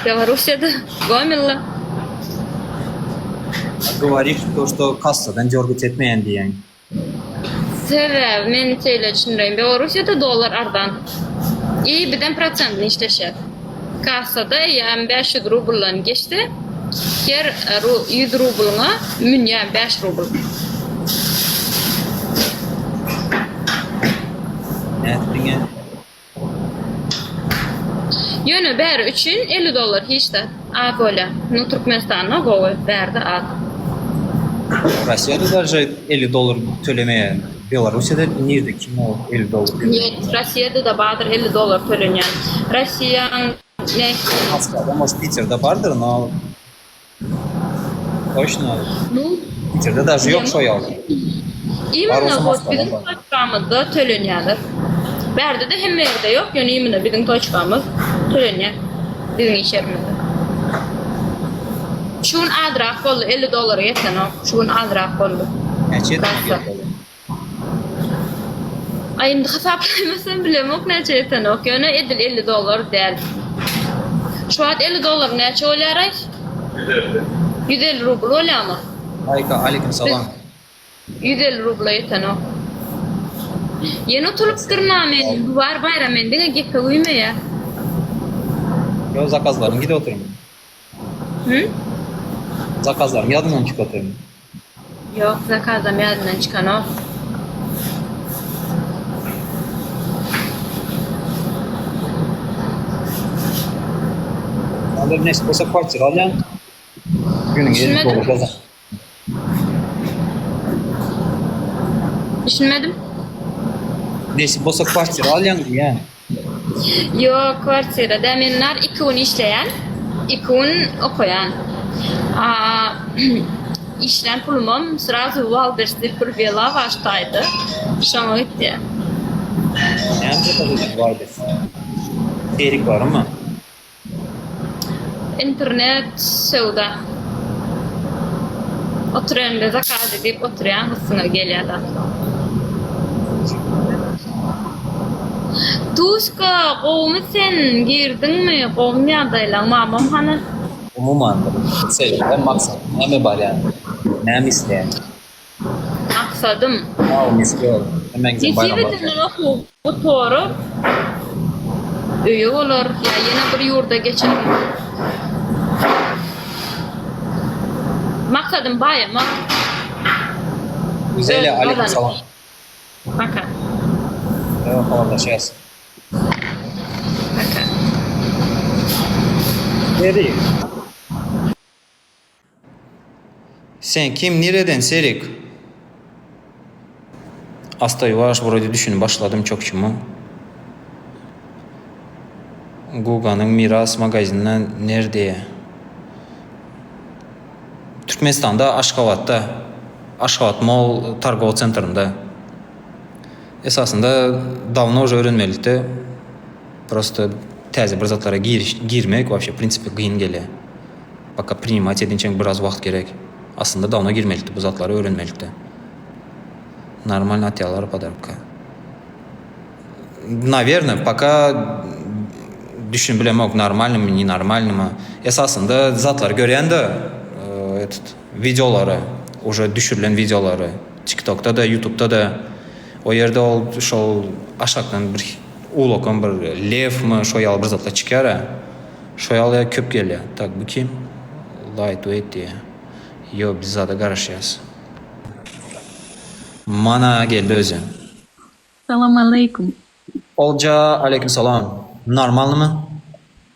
Belorussiýada, Gomelde. Goworişь to, što kassadan dýorgat etmeýän diýýäň. Sebäbi men şeýle düşündireýin, Belorussiýada dollar arzan. I bizem prosentini işleşýäs. Kassada eýýäm 500 rubldan geçse, her 100 rublyňa münýär 5 rubl. Nätdiňä? Ýöne bäri üçin 50 dollar hiç zat. Az bolýar. Nu Türkmenistanda gowy, bärde az. Rossiýada daže 50 dollar tölemeýär. Belorussiýada nirde kim ol 50 dollar töleýär? Njet, Rossiýada-da bardyr 50 dollar tölenýän. Rossiýaň ne? Moskwada, может, Piterde bardyr, no Toçno. Nu, Piterde daže ýok şo ýaly. Bar Imенно bolsa вот Moskwada biziň bar. toçkamyzda tölenýärler. Bärde-de hemme ýerde ýok, ýöne imенно biziň toçkamyz tölenýär. Biziň iş ýerimizde. Şu gün azrak boldy, 50 dollara ýetenok. Şu gün azrak boldy. Näçe ýeten Kassa. Aý indi hasaplaýmasam bilemok näçe ýetenok, ýöne edil 50 dollar däl. Şu wagt 50 dollar näçe bolýaraý? 150. 150 rubl bolýamy? Aýka aleýkum salam. 150 rubla ýetenok. Ýene utulypdyryn-a men, bu bar Baýram men diňe gepe güýmeýär. Ýok zakazlaryň gidip otyryn. Hı? Zakazlaryň ýadyndan çykyp otyryn. Ýok, zakazam ýadyndan çykanok. Onda nesip bolsa kwartira alýan. Günüň 50 Düşünmedim. dollar gazan. Düşünmedim. Nesip bolsa kwartira alýan diýýän. Ýok, kwartira däl. Men nar iki gün işleýän, iki gün okaýan. A işlän pulumam srazu Wildberries diýip bir bela bar şu taýda. Şoňa gitýär. Näme zakaz edýäň Wildberries? Serik barmy? Internet söwda. Oturanda zakaz edip oturýaň üstüňe gelýär zatlar. Duşka gowumy sen girdiňmi gowumy ýagdaýlaň mamam hany. Umuman bir sebäbi maksat näme barýan näme isleýän. Maksadym. Sag bol Misgöl. Hemmäňize Nesip baýramlar. edenden okuw gutaryp öýe bolar ýa ýene bir ýurda geçerin. Maksadym baýamak. Güzelya Özüm aleýkum gazanyp. salam. Paka. Habarlaşýas. Paka. Serik. Sen kim nireden Serik? Asta ýuwaş wrode düşünip başladym çokçymy. Guganyň Miras magazinden nerde? Türkmenistanda Aşgabatda Aşgabat Mall targowy sentrinde. Esasynda dawno uje öwrenmelidi. Prosto täze bir zatlara girmek wapşe prinsipi gyn gelýär. Paka prinimat edinçäň biraz wagt gerek. Aslynda dawno girmelidi bu zatlary öwrenmelidi. Normalno atýalar podarka. Nawerno paka düşünip bilemok normalnymy ne normalnymy. Esasynda zatlary görýän-de etot wideolary уже düşürilen wideolary tiktokda-da ýutubda-da o ýerde ol şol aşakdan bir ulakan bir lewmi şo ýaly bir zatlar çykýar-a. Şo ýaly köp gelýär. Tak bu kim? Lightweight diýýär. Ýo biz zada garaşýas. Mana geldi özi. Salam aleýkum. Olja aleýkum salam. Normalnymy?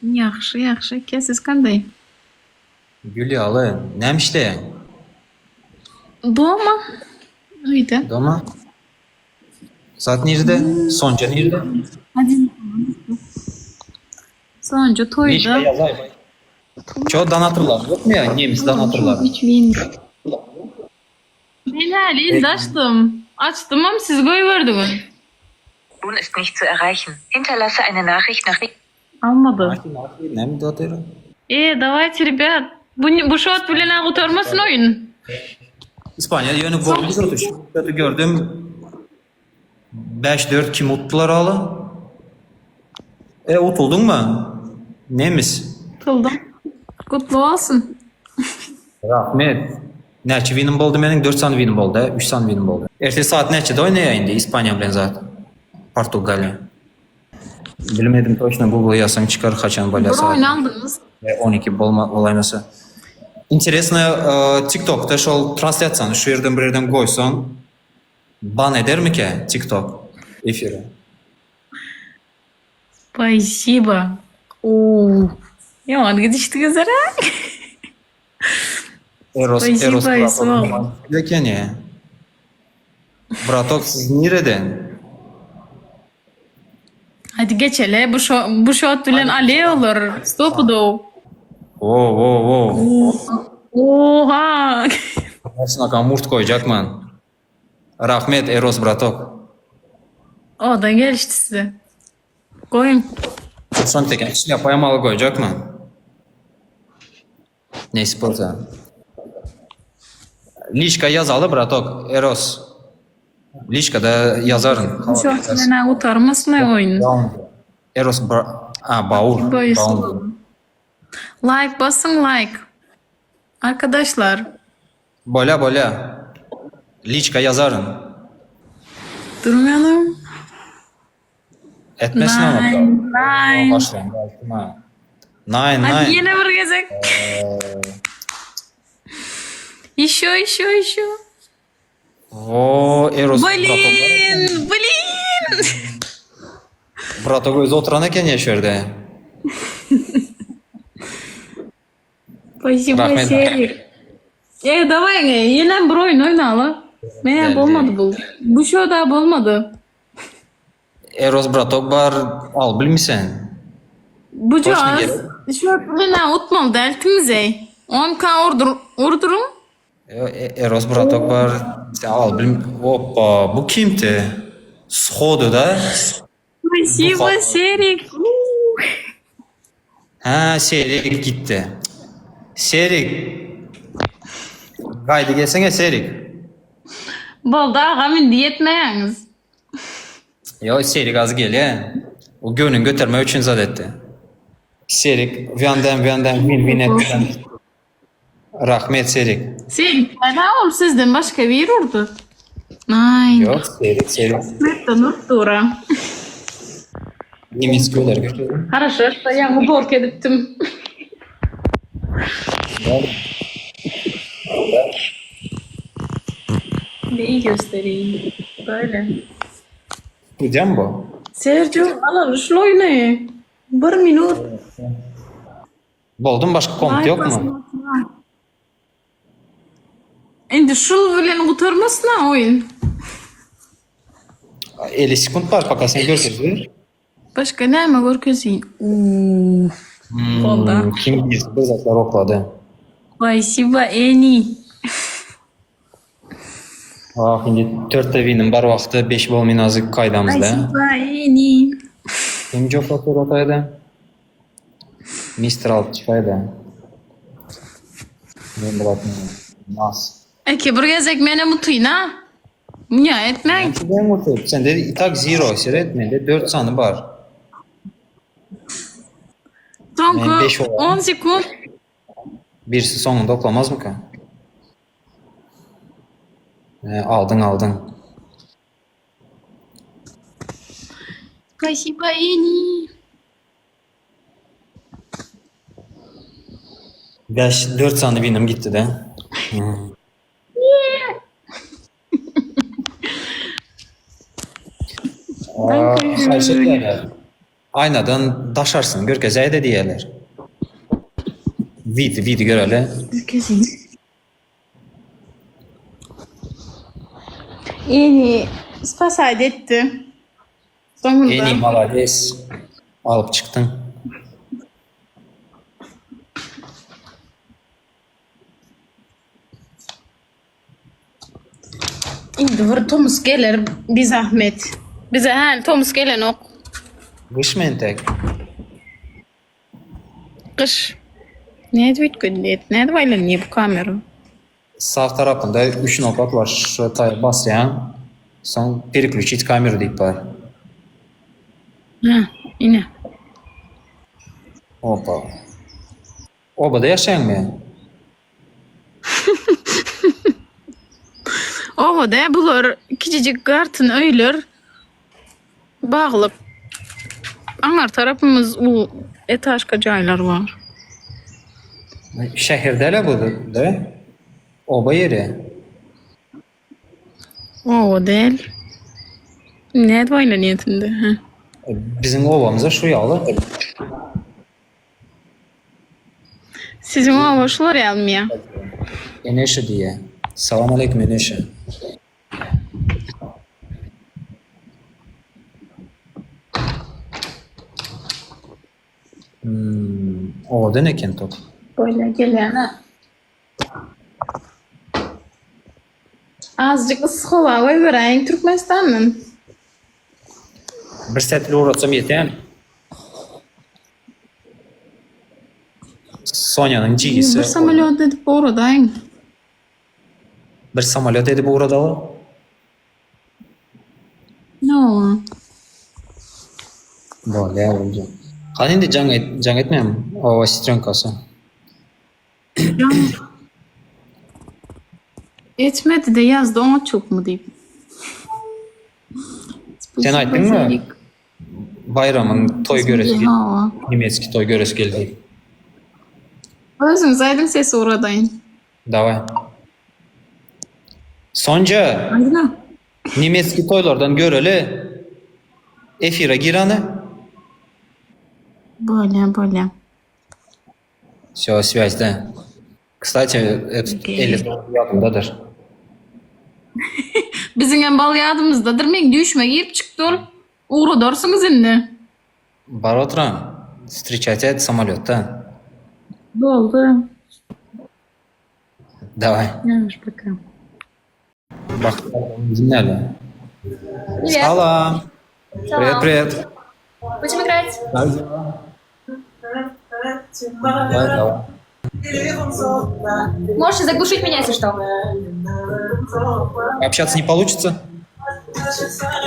Ýagşy ýagşy eke siz kanday? Gül ýaly. Näme işleýäň? Doma. Öýde. Doma. Zat nirde? Sonja nirde? Sonja Liçka toýda. ýazaý. Ço donatorlar ýokmy ýa nemis donatorlar? Men häli indi açdym. Açdymam siz goýberdiňiz. Nun ist nicht zu erreichen. Hinterlasse eine Nachricht nach. Almady. Näme diýip E dawayte rебят. Bu bu şot bilen-ä gutarmasyn oýun. Ispaniýa ýöne gol gördü. Şoty gördüm. 5-4 kim utdular aly? E utuldyňmy? Nemis. Utuldym. Gutly bolsun. Rahmet. Näçe winim boldy meniň? 4 sany winim boldy, 3 sany winim boldy. Ertir saat näçede oýnaýar indi Ispaniýa bilen zat? Portugaliýa. Bilmedim toçno Google ýazsaň çykar haçan bolýar Bir saat. oýun aldyňyz. 12 bolma bolaýmasa. Interesno TikTokda şol translýasiýany şu ýerden bir ýerden goýsaň ban edermikä TikTok efiri? Spasibo. Uuu. Ýaman gidişdiňiz ara. Eros Eros Spasibo Aýsol. Ekeni. Bratok siz nireden? Hadi geçele bu şo bu şot bilen ale olar. Stopudow. Wo wo wo. Oha. Başyna murt goýjak man. Rahmet Eros bratok. Odan gelişdi size. Goýuň. Şon teken şlýapa maly goýjak man. Nesip bolsa. Liçka ýazaly bratok Eros. Liçkada ýazaryn. Bu şot bilen gutarmasyn oýun. Eros bra a Baur. Baur. Like basyň like. Arkadaşlar. Bolýa bolýa. Liçka ýazaryn. Durmaýanam. Etmesin ama. Nine, nine. Başlaýan ha. Nine, Hadi nine. ýene bir gezek. Еще, еще, еще. Wo, Eros. Blin, blin. Bratok özi oturan eken ya şu ýerde. Spasibo Rahmet. Serik. E daway ýene bir oýun oýnaly. Meňä Geldi. bolmady bu. Bu şo da bolmady. Eros bratok bar, al bilmisen. Bu Toçny jaz gerek. şu bilen utmaly dältimiz ey. 10k urdur urduruň. E, Eros bratok bar, sen al bil. Hoppa, bu kimdi? Sxodu da. Spasibo Serik. Ha, Serik gitdi. Serik. Gaýdy gelsene Serik. Boldy agam indi ýetmeýäňiz. Ýo, Serik az gelýä. O göwnüni götermek üçin zat etdi. Serik, wýandem, wýandem, win, win etdi. Rahmet Serik. Serik näme ol sizden başga biri urdy. Aý. Ýok, Serik, Serik. Metden urdy. Nemes göler götürdüm. Haraşo, ýaňy bork edipdim. Neyi göstereyim? Böyle. Gidýän bu. Sergio, alaly şul oýny. Bir minut. Boldum başga kommt ýokmy? Indi şul bilen gutarmasyn-a oýun. 50 sekunt bar paka sen görkezdir. Başga näme görkezeýin? Uuu. Boldy. Hmm, kim bir bir zatlar oklady. Spasibo Eni. Ah indi 4 winim bar wagty 5 bolmyn azy kaýdamyzda. Spasibo Eni. Kim joplap otaydy? Mister alyp çykaýdy. Men bulatny nas. Eke bir gezek menem utyn-a. Muňa etmäň. Ben utup. Sende i tak zero seret mende 4 sany bar. Soňky Men beş olaryn. 10 sekunt. Birisi soňunda oklamazmyka? E, aldyň aldyň. Spasibo Eni. 5 4 sany winim gitdi de. Hmm. Aa, haýyş etýärler. Aýnadan daşarsyny görkezäýde diýýärler. Widi widi göreli. Görkezeyim. Eni spasat etdi. Soňunda. Eni malades. Alyp çykdyň. Indi bir tomus geler bir zahmet. Bize häli tomus gelenok. Gyşmy entek? Gyş. Nädip üýtgedi? Nädip aýlanýar bu kamera? Sag tarapynda üç nokat bar şo taýa basýaň soň pereklýuçit kameru diýip bar. Hä, ine. Opa. Obada ýaşaýaňmy? Obada bular kiçijik gartyn öýler baglyk. Aňar tarapymyz u etažka jaýlar bar. Şäher däl-ä bu da? Oba ýeri. Oba däl. Nädip aýlanýas indi, hä? Biziň obamyzda şu ýaly. Siziň oba şular ýalymy ýa? Eneşe diýýä. Salam aleýkum Eneşe. Hmm, owadan eken top. Bolýa gelýän-ä. Azjyk yssy howa goýberäýiň Türkmenistandan. Bir setil ugratsam ýetýämi? Sonýanyň jigisi. Bir samolýot edip ugradaýyň. Bir samolýot edip ugradaly. No. Bolýar bolýar. Hany indi jaň et, jaň etmäm oba sestrenkasy. Jaň etmedi-de ýazdy oňa çukmy diýip. Sen aýtdyňmy? Baýramyň toý göresi geldi. Nemetski toý göresi geldi. Özüňiz aýdyň ses ugradaýyn. Daway. Sonja. Aýdyňa. Nemetski toýlardan göreli. Efire gir hany. Bolýa bolýa. Wsё, swýazda. Kstati, этот 50 ýadymdadyr. Biziňem bal ýadymyzdadyr. Meň düýşüme girip çykdy ol. Ugradarsyňyz indi. Bar oturan. Wstreçat et samolýotda. Boldy. Daway. Ýaş пока. Bak, näle? Salam. Привет, привет. Будем играть. Как дела? Давай, давай. Можете заглушить меня, если что. Общаться не получится?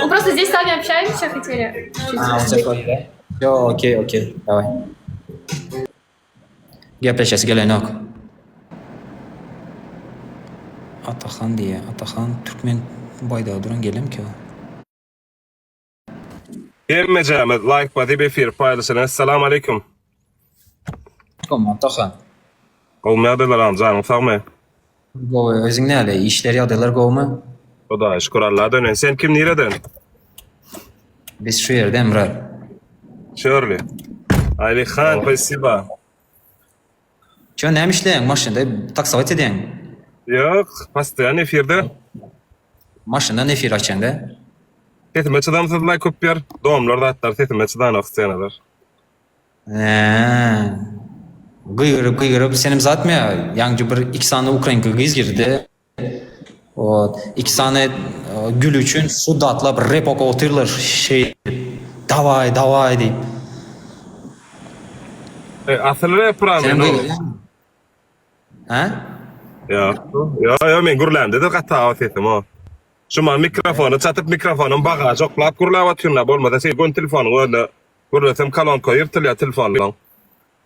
Мы просто здесь сами общаемся, хотели. Чуть-чуть. А, у тебя свои, да? Все, окей, окей, давай. Gepleşesi gelenok. Atahan diýýär. Atahan türkmen baýdagy duran gelemki o? Hemmejämiz laýk basyp efiri paýlaşalyň Essalamu aleýkum. Kom Atahan. Gowmy ýagdaýlar agam janyň sagmy? Gowy özüň näle işler ýagdaýlar gowmy? Hudaýa şükür Alla dönen. Sen kim nireden? Biz şu ýerde Emrah. Şörli. Aýlyhan spasiba. Ço näme işleýäň maşynda taksowat edýäň? Ýok, postoýan efirde. Maşyndan efir açýaňda? Sesime çydamsyzlaý köp ýer. Domlar zatlar sesime çydanok scenalar. Eee. Gygyryp gygyryp senem zatmy ýaňja bir iki sany ukrainka gyz girdi. Wot iki sany gül üçin şu datlap rep okap otyrlar şeýdip dawaý dawaý diýip. E, asyl rep Senem ramen o. gygyrýaňmy? Hä? Ýok. Ýo, ýo, men gürlämde-de gaty awa sesim o. Şu man mikrofony çatyp mikrofonyň bagažy oklap gürläp otyryn-a, bolmasa şeý göni telefonyň özüne gürlesem kolonka ýyrtylýar telefonlaň.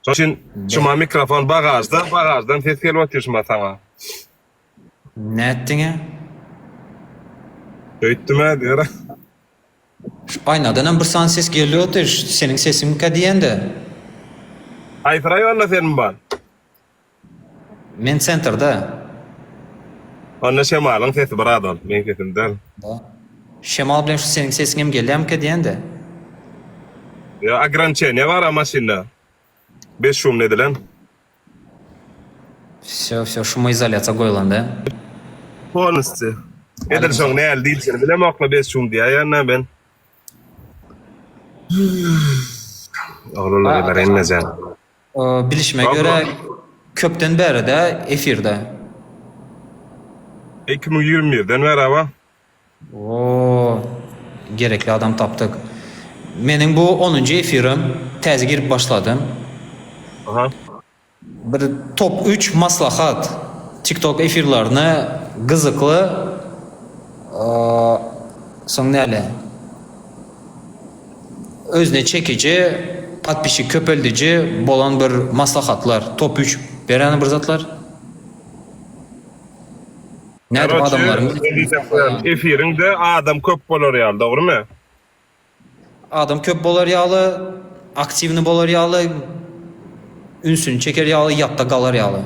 Şoň üçin şuma mikrofon bagažda, bagaždan ses gelip otyr şuma saňa. Nätdiňä? Öýtdüm-ä diýer. Şu aýnadanam bir sany ses gelip otyr, şu seniň sesiňmikä diýende. Haýsy raýonda sen bar? Men sentrda. Onda şemalyň sesi biraz ol, meň sesim däl. Şemal bilen şu seniň sesiňem gelýärmikä diýende. Ýa ograniçeniýe bar-a maşynda. Bezşumny edilen. Wsё, wsё, şumoizolýasiýa goýlan-da. Polnusty. Edil şoň näl diýilşini bilemokla bez şum diýäýen-dä men. Oglanlar geler hemmeje. Bilişime görä köpden bäri-dä efirde. 2021-den bäri aba. Oo, gerekli adam tapdyk. Meniň bu onunjy efirim, täze girip başladym. Aha. Bir top üç maslahat TikTok efirlerini gyzykly soň näle özüne çekiji podpisçik köpeldiji bolan bir maslahatlar top üç beräni bir zatlar. Nädip adamlaryň Efiriňde adam köp bolar ýaly dogrymy? Adam köp bolar ýaly, aktiwny bolar ýaly, ünsüni çeker ýaly, ýatda galar ýaly.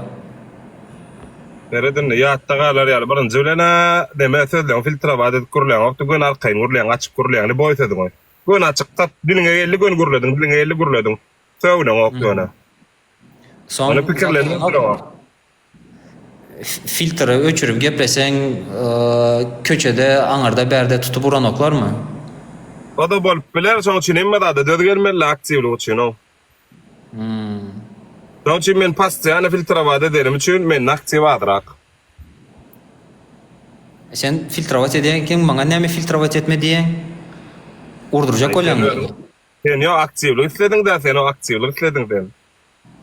Seret indi, ýatda galar ýaly birinji bilen-ä neme sözleňi filtrować edip gürläňokdy, göni arkaýyn gürläň, açyk gürläň, lýuboý sözüňi. Göni açyk tap, diliňe geldi göni gürlediň, diliňe geldi gürlediň. Sögüleňok ýöne. Soň Ony pikirlenip gürläňok. Filtri öçürip gepleseň köçede aňyrda bärde tutup uranoklarmy? O-da bolup biler, şoň üçin hemme zada döz gelmeli aktiwlik üçin-ow. Şoň üçin men postoýanno filtrowat edenim üçin mende aktiw azrak. Sen filtrowat edýän ekeniň maňa näme filtrowat etme diýýäň? Urdurjak bolýaňmy? Sen ýok aktiwlik islediň-dä sen o aktiwlik islediň sen.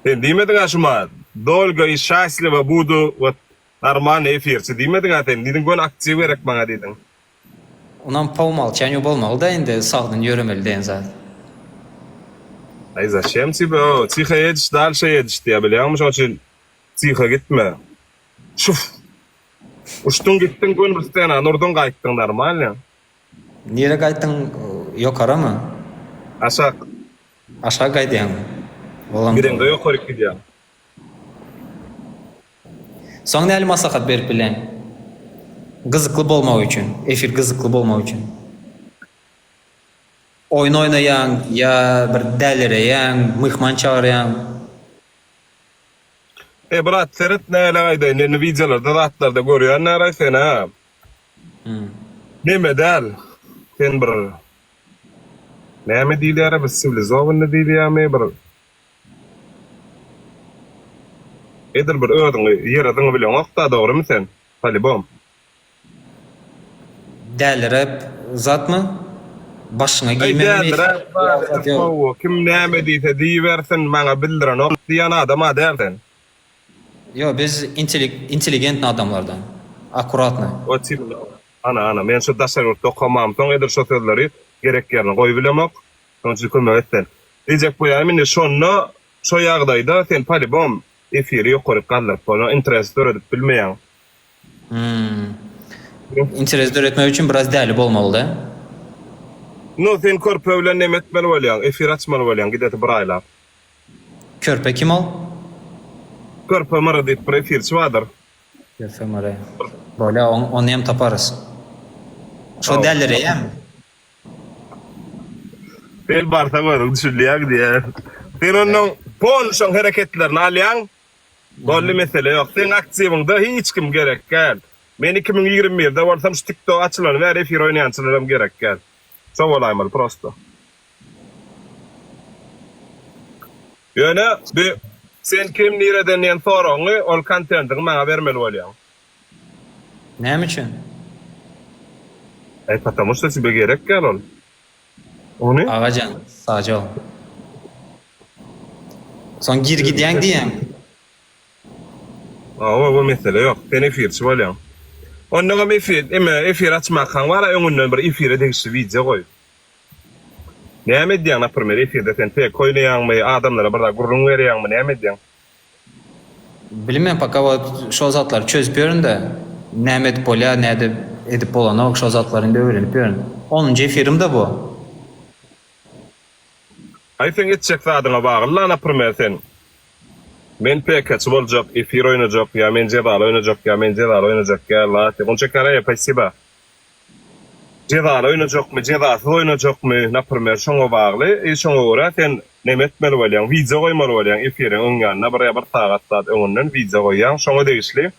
Sen diýmediňä şuma dolgo i şasliwo budu wot normalnyý efirçi diýmediňä sen diýdiň göni aktiw gerek maňa diýdiň. Onam po umolçaniýu bolmalyda indi sagdyn ýöremeli diýen zat. Aý zaçem tibe o tiho ediş dalşe ediş diýýä bilýäňmi şoň üçin tiho gitme. Şuf. Uçduň gitdiň göni bir stenany urduň gaýtdyň normalnyý. Nirä gaýtdyň ýokaramy? Aşak. Aşak gaýdýaňmy? Bolam. Gideňde ýokaryk gidýäň. Soň näli maslahat berip bileň? Gyzykly bolmagy üçin, efir gyzykly bolmagy üçin. Oýun oýnaýaň ýa bir dälireýäň, myhman çagyrýaň. Eý brat seret näle aýdaýyn indi wideolarda zatlarda görýän näraý sen-ä. Neme däl. Sen bir näme diýilýär bir siwilizowanyny diýilýärmi bir edil bir özüňi ýere zyňybileňok-da dogrymy sen? Polibom. Dälirep zatmy? Başyňa Aý giýmegimi dälirep zat hawa kim näme diýse diýibersin maňa bildirenok diýen adam-a däl sen. Ýok biz intelligentny adamlardan. Akkuratny. Ot ana ana men şu daşary ýurtda okamamsoň edil şo sözleri gerek ýerine goýubilemok. Şonuň üçin kömek et sen. Diýjek bolýanym indi şonda şo ýagdaýda sen polibom efiri ýokaryk galdyryp bolýar interes döredip bilmeýäň. Hmm. Interes döretmek üçin biraz däli bolmalyda. No sen körpe bilen neme etmeli bolýaň efir açmaly bolýaň gidesi bir aýlap. Körpe kim ol? Körpe Mary diýip bir efirçi bardyr. Körpe Mary. Bolýa ony hem taparys. Şo dälireýämi? Sen barsaň özüň düşünýäň diýýär. Sen ondan polny şoň hereketlerini alýaň. Boldy mesele ýok. Seň aktiwiňde hiç kim gerek däl. Men 2021-de bolsam şu tiktok açylany bäri efir oýnaýançylaram gerek däl. Şo bolaýmaly prosto. Ýöne bu sen kim nireden diýen soragyňy ol kontentiňi maňa bermeli bolýaň. Näme üçin? Eý потому что тебе gerek däl ol. Ony. Agajan sagja bol. Soň gir gidýäň diýýäň. Hawa bu mesele ýok. Sen efirçi bolýaň. Onnoňam efir eme efir açmakaň bara öňünden bir efire degişli wideo goý. Näme edýäň naprimer efirde sen pk oýnaýaňmy adamlara bir zat gürrüň berýäňmi näme edýäň. Bilmen poka wagt şol zatlary çözüp ýörün-de näme edip bolýar nädip edip bolanok şol zatlary indi öwrenip ýörün. Onunjy efirim-de bu. Aý seň etjek zadyňa bagly-la naprimer sen men pk-çy boljak efir oýnajak ýa men jezaly oýnajak ýa men jezaly oýnajak ýa lati gonça karaýa passiba. Jezaly oýnajakmy, jezasyz oýnajakmy, naprimer, şoňa bagly. I şoňa görä sen neme etmeli bolýaň, wideo goýmaly bolýaň efiriň öň ýanynda bir ýa bir sagat zat öňünden wideo goýýaň, şoňa degişli.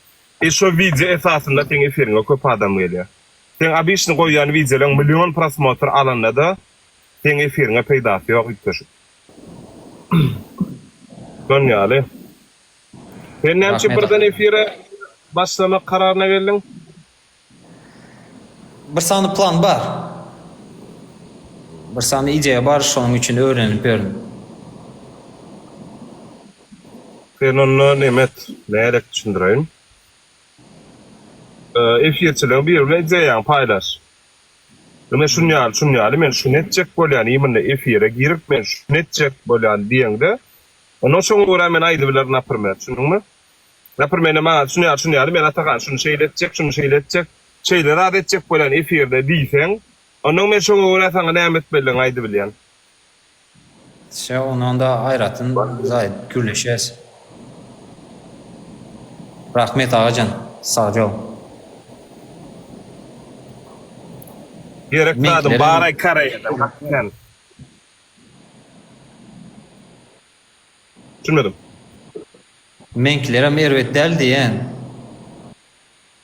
I şo wideo esasynda seň efiriňe köp adam gelýär. Seň obiçny goýýan wideolaň million prosmotr alanda-da seň efiriňe peýdasy ýok üýtgeşik. Şon ýaly. Sen näme üçin birden efire başlamak kararyna geldiň? Bir sany plan bar. Bir sany ideýa bar, şonuň üçin öwrenip ýörün. Sen onda neme et, nädek düşündireýin. Efirçileriň biri bilen ideýaňy paýlaş. Ine şun ýaly, şun ýaly men şuny etjek bolýan, imенно efire girip men şuny etjek bolýan diýeňde, onda şoňa görä men aýdybilerin naprmer, düşündiňmi? Naprmer ine maňa şun ýaly, şun ýaly men Atahan şuny şeýle etjek, şuny şeýle etjek, şeýle zat etjek bolýan efirde diýseň, onda men şoňa görä saňa näme etmelidigini aýdybilýän. Şe onanda aýratyn zaýt gürleşýäs. Rahmet agajan sagja bol. Gerek zadyň baraý Koreýada gaty kän. Düşünmedim. Meňkilerem erbet däl diýýän.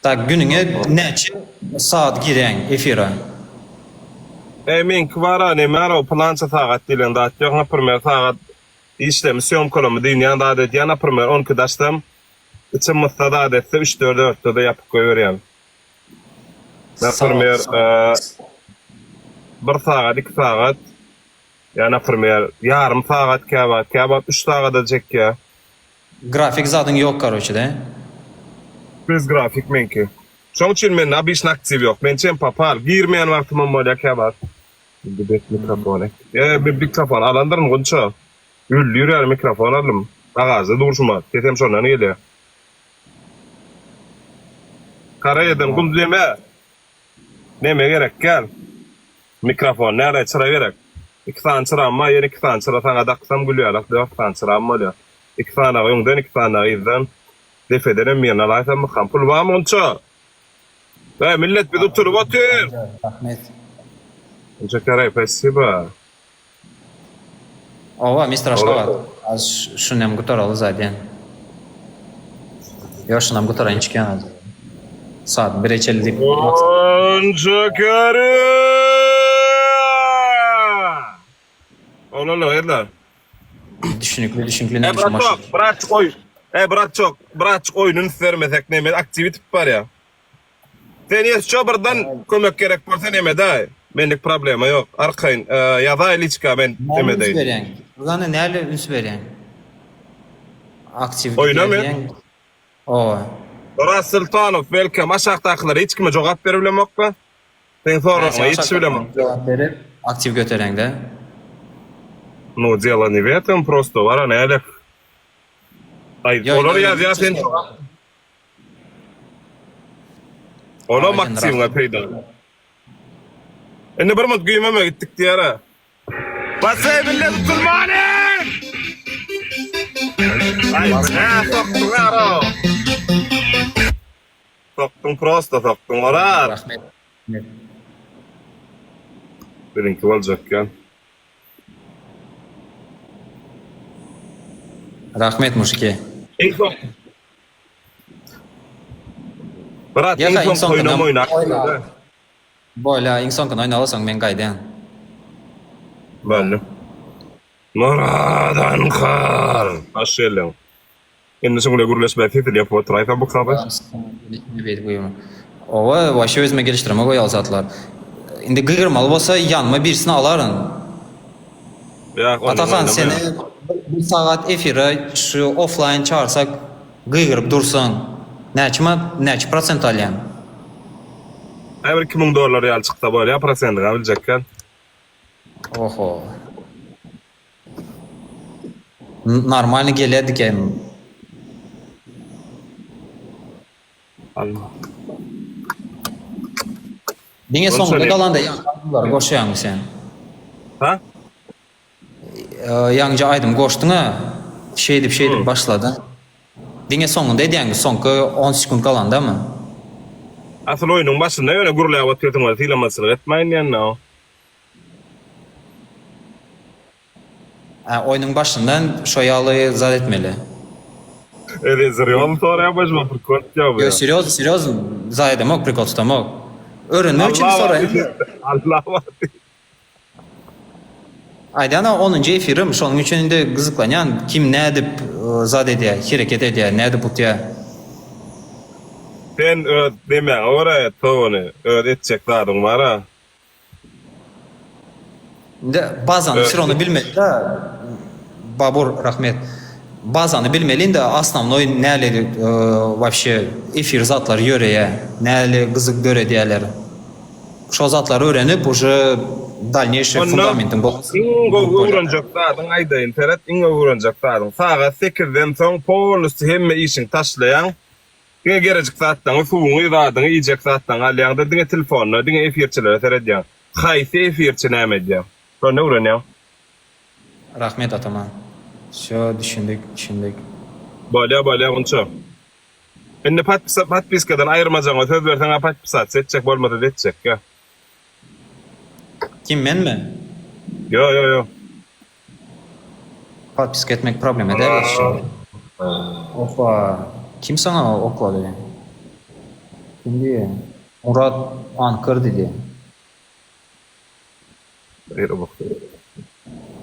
Tak günüňe näçe saat girýäň efira? Eý meňki bara neme o pylança sagat diýlen zat ýok naprmer sagat işlemi sýomkalamy dynýan zat edýän naprmer on ikide açsam içim myssa zat etse üçde dörtde-de ýapyp goýberýän naprmer bir sagat iki sagat ýa naprmer ýarym sagat käwagt käwagt üç sagada çekýä. Grafik zadyň ýok karoçe de. Bez grafik meňki. Şoň üçin mende obiçny aktiw ýok. Men çem popal. Girmeýän wagtymam bolýar käwagt. Indi bet mikrofon ekdik. E, men mikrofon alandyryn Gunça. Öldi ýörýär mikrofon aldym. Bagažda dur şumat. Sesem şondan gelýär. Koreýadan gul neme? Neme gerek gel. Mikrofon näle çyra gerek. Iki sany çyram bar ýene iki sany çyra saňa daksam gül ýalak dört sany çyram bolýar. Iki sanagy öňden iki sanagy yzdan. Depedenem birini alaýsammykam. Pul barmy Gunça? Eý millet biz utulyp otyr. Rahmet. Gunça Kereý spasiba. Owa mister Aşgabat. Az şuny gutaraly zaten. Ýok şunam gutaraýyn çykýan az. Saat bire çenli diýip maksat. Gunça Kereý! Oglanlar gyzlar. Düşünikli düşünikli E näme üçin bratok, maşyn. bratçyk oý. E bratçok, bratçyk oýny üns bermesek neme aktiw itip barýa. Sen ýesço birden kömek gerek bolsa nemedaý. Menlik problema ýok. Arkaýyn ýazaý liçka men Näme üns nemedeýin. berýäň? Guzany näle üns berýäň? Aktiw Oýnamy? diýýäň. Owa. Oraz Sultanow welcome. Aşakdakylara hiç kime jogap beribilemokda. Seň soragyňa ýetişibilemok. Jogap berip aktiw götereňde. Nu delo ne w etom prosto bara nälik. Aý olar ýazýar sen jogap. Olam aktiwiňe peýdaly. Indi bir mut güýmeme gitdik diýer-ä. Basay millet musulmany! Aý, nä sokduň aro? Sokduň prosta sokduň Oraz. Rahmet. Biziňki boljak ýa. Rahmet muşki. Iň soň Brat iň Ýa-ha, iň soňky oýnam soňkynam oýnap oýna. görde. Bolýa, iň soňkyny oýnalasaň men gaýdýan. Belli. Murad Ankar. Hoş geldiň. Indi şuň bilen gürleşmän sesini ýapyp oturaýsam bu kafe. Owa, waşe özüme gelişdiremok o ýaly zatlar. Indi gygyrmaly bolsa ýanyma birisini alaryn. Ýa, ony Atahan oýnamaýan. seni bir sagat efire şu offlaýn çagyrsak gygyryp dursaň näçe näçe prosent alýaň? Her bir 2000 dollar ýaly çyksa bolýar prosentini biljekgän. Oho. Normalny gelýär dikem. Alma. Diňe soňunda galanda ýaňky aýdymlary goşýaňmy sen? Ha? Ýaňja aýdym goşduň-a, şeýdip şeýdip başladyň. Diňe soňunda edýäňmi, soňky on sekunt galandamy? Asyl oýnuň başynda ýöne gürläp otyrsyň we sylamaçylyk etmäýin diýende o. Hä, oýnuň başyndan şo ýaly zat etmeli. Ede serýozny soraýar başyma prikol tutýar bu Ýo ýa. serýozny serýozny zat edemok prikol tutamok. Öwrenmek üçin Allah soraýan. Allah bar. Aýdýan-a onunjy efirim, şonuň üçin indi gyzyklanýan, kim nädip zat edýär, hereket edýär, nädip utýar. Sen öz demäňe görä et ony, öz etjek zadyň bar-a. Indi bazany Öz wsýo rawno bilmeli-dä, Babur, rahmet. Bazany bilmeli indi osnownoý näli wapşe efir zatlar ýöreýär, näli gyzyk döredýärler. Şo zatlary öwrenip uje dalneýşiý Onda fundamentiň bolsa iň gowy bolýar. öwrenjek zadyň aýdaýyn seret iň gowy öwrenjek zadyň sagat sekizden soň polnusty hemme işiňi taşlaýaň diňe gerejik zatlaňy suwuňy zadyňy iýjek zatlaňy alýaňda diňe telefonda diňe efirçilere seredýäň haýsy efirçi näme edýä şony öwrenýäň. Rahmet Ataman. Wsё düşündik düşündik. Bolýa bolýa gunça. Indi podpiskadan aýyrmajagyňa söz berseň-ä podpisasiýa etjek bolmasa-da etjek-ä. Kim menmi? Ýo ýo ýo. Podpiska etmek problema däl hiç. Opa kim saňa oklady? Kim diýýä? Murat Anker diýdi.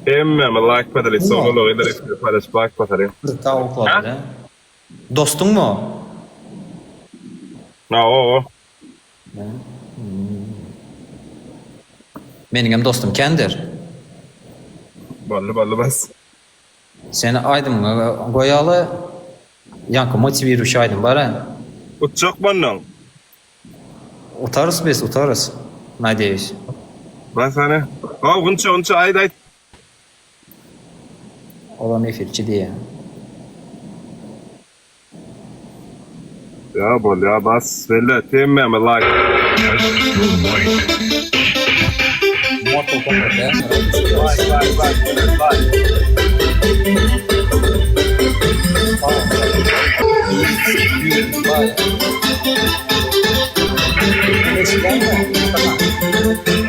Hemmämiz laýk basalyk soňra eder paýlaşyp laýk basalyň. Birka oklady-da. Dostuňmy o? Hawa. Meniňem dostum kändir. Boldy boldy bas. Seni aýdymyňa goýaly. Ýaňky motiwiruşi aýdym bar-a. Utjak bolduň. Utarys biz utarys. Nadeýus. Bas hany. Haw gunça gunça aýt aýt. Olam efirçi diýýä. Ýa bolýa bas bellet hemmämiz laýk. Mortal Kombat däl. Laýk laýk laýk bellet laýk.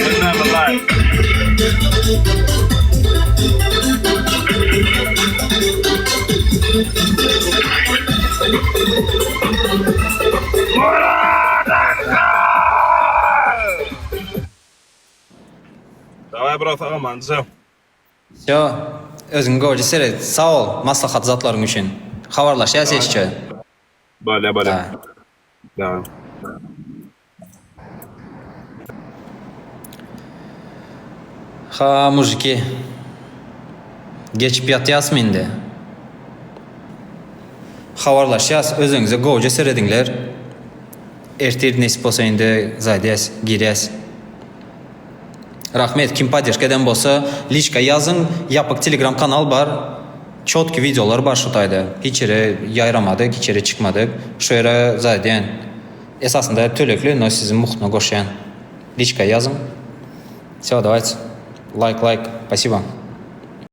Hemmämiz laýk. Daway bro sag amanja. Wsýo, özüňe gowja seret. Sag bol maslahat zatlaryň üçin. Habarlaşýas eşje. Bolýa bolýa. Dawaý. Dawaý. Ha mujiki. Geçip ýatýasmy indi? Habarlaşýas özüňize gowja serediňler. Ertir nesip bolsa indi zaýdýas, girýäs. Rahmet kim poddeşka eden bolsa liçka ýazyň ýapyk telegram kanal bar çotki wideolar bar şu taýda hiç ýere ýaýramadyk hiç ýere çykmadyk şu ýere zaýdýan esasynda tölegli no sizi muhtuna goşýan liçka ýazyň wsё dawayt laýk laýk spasibo.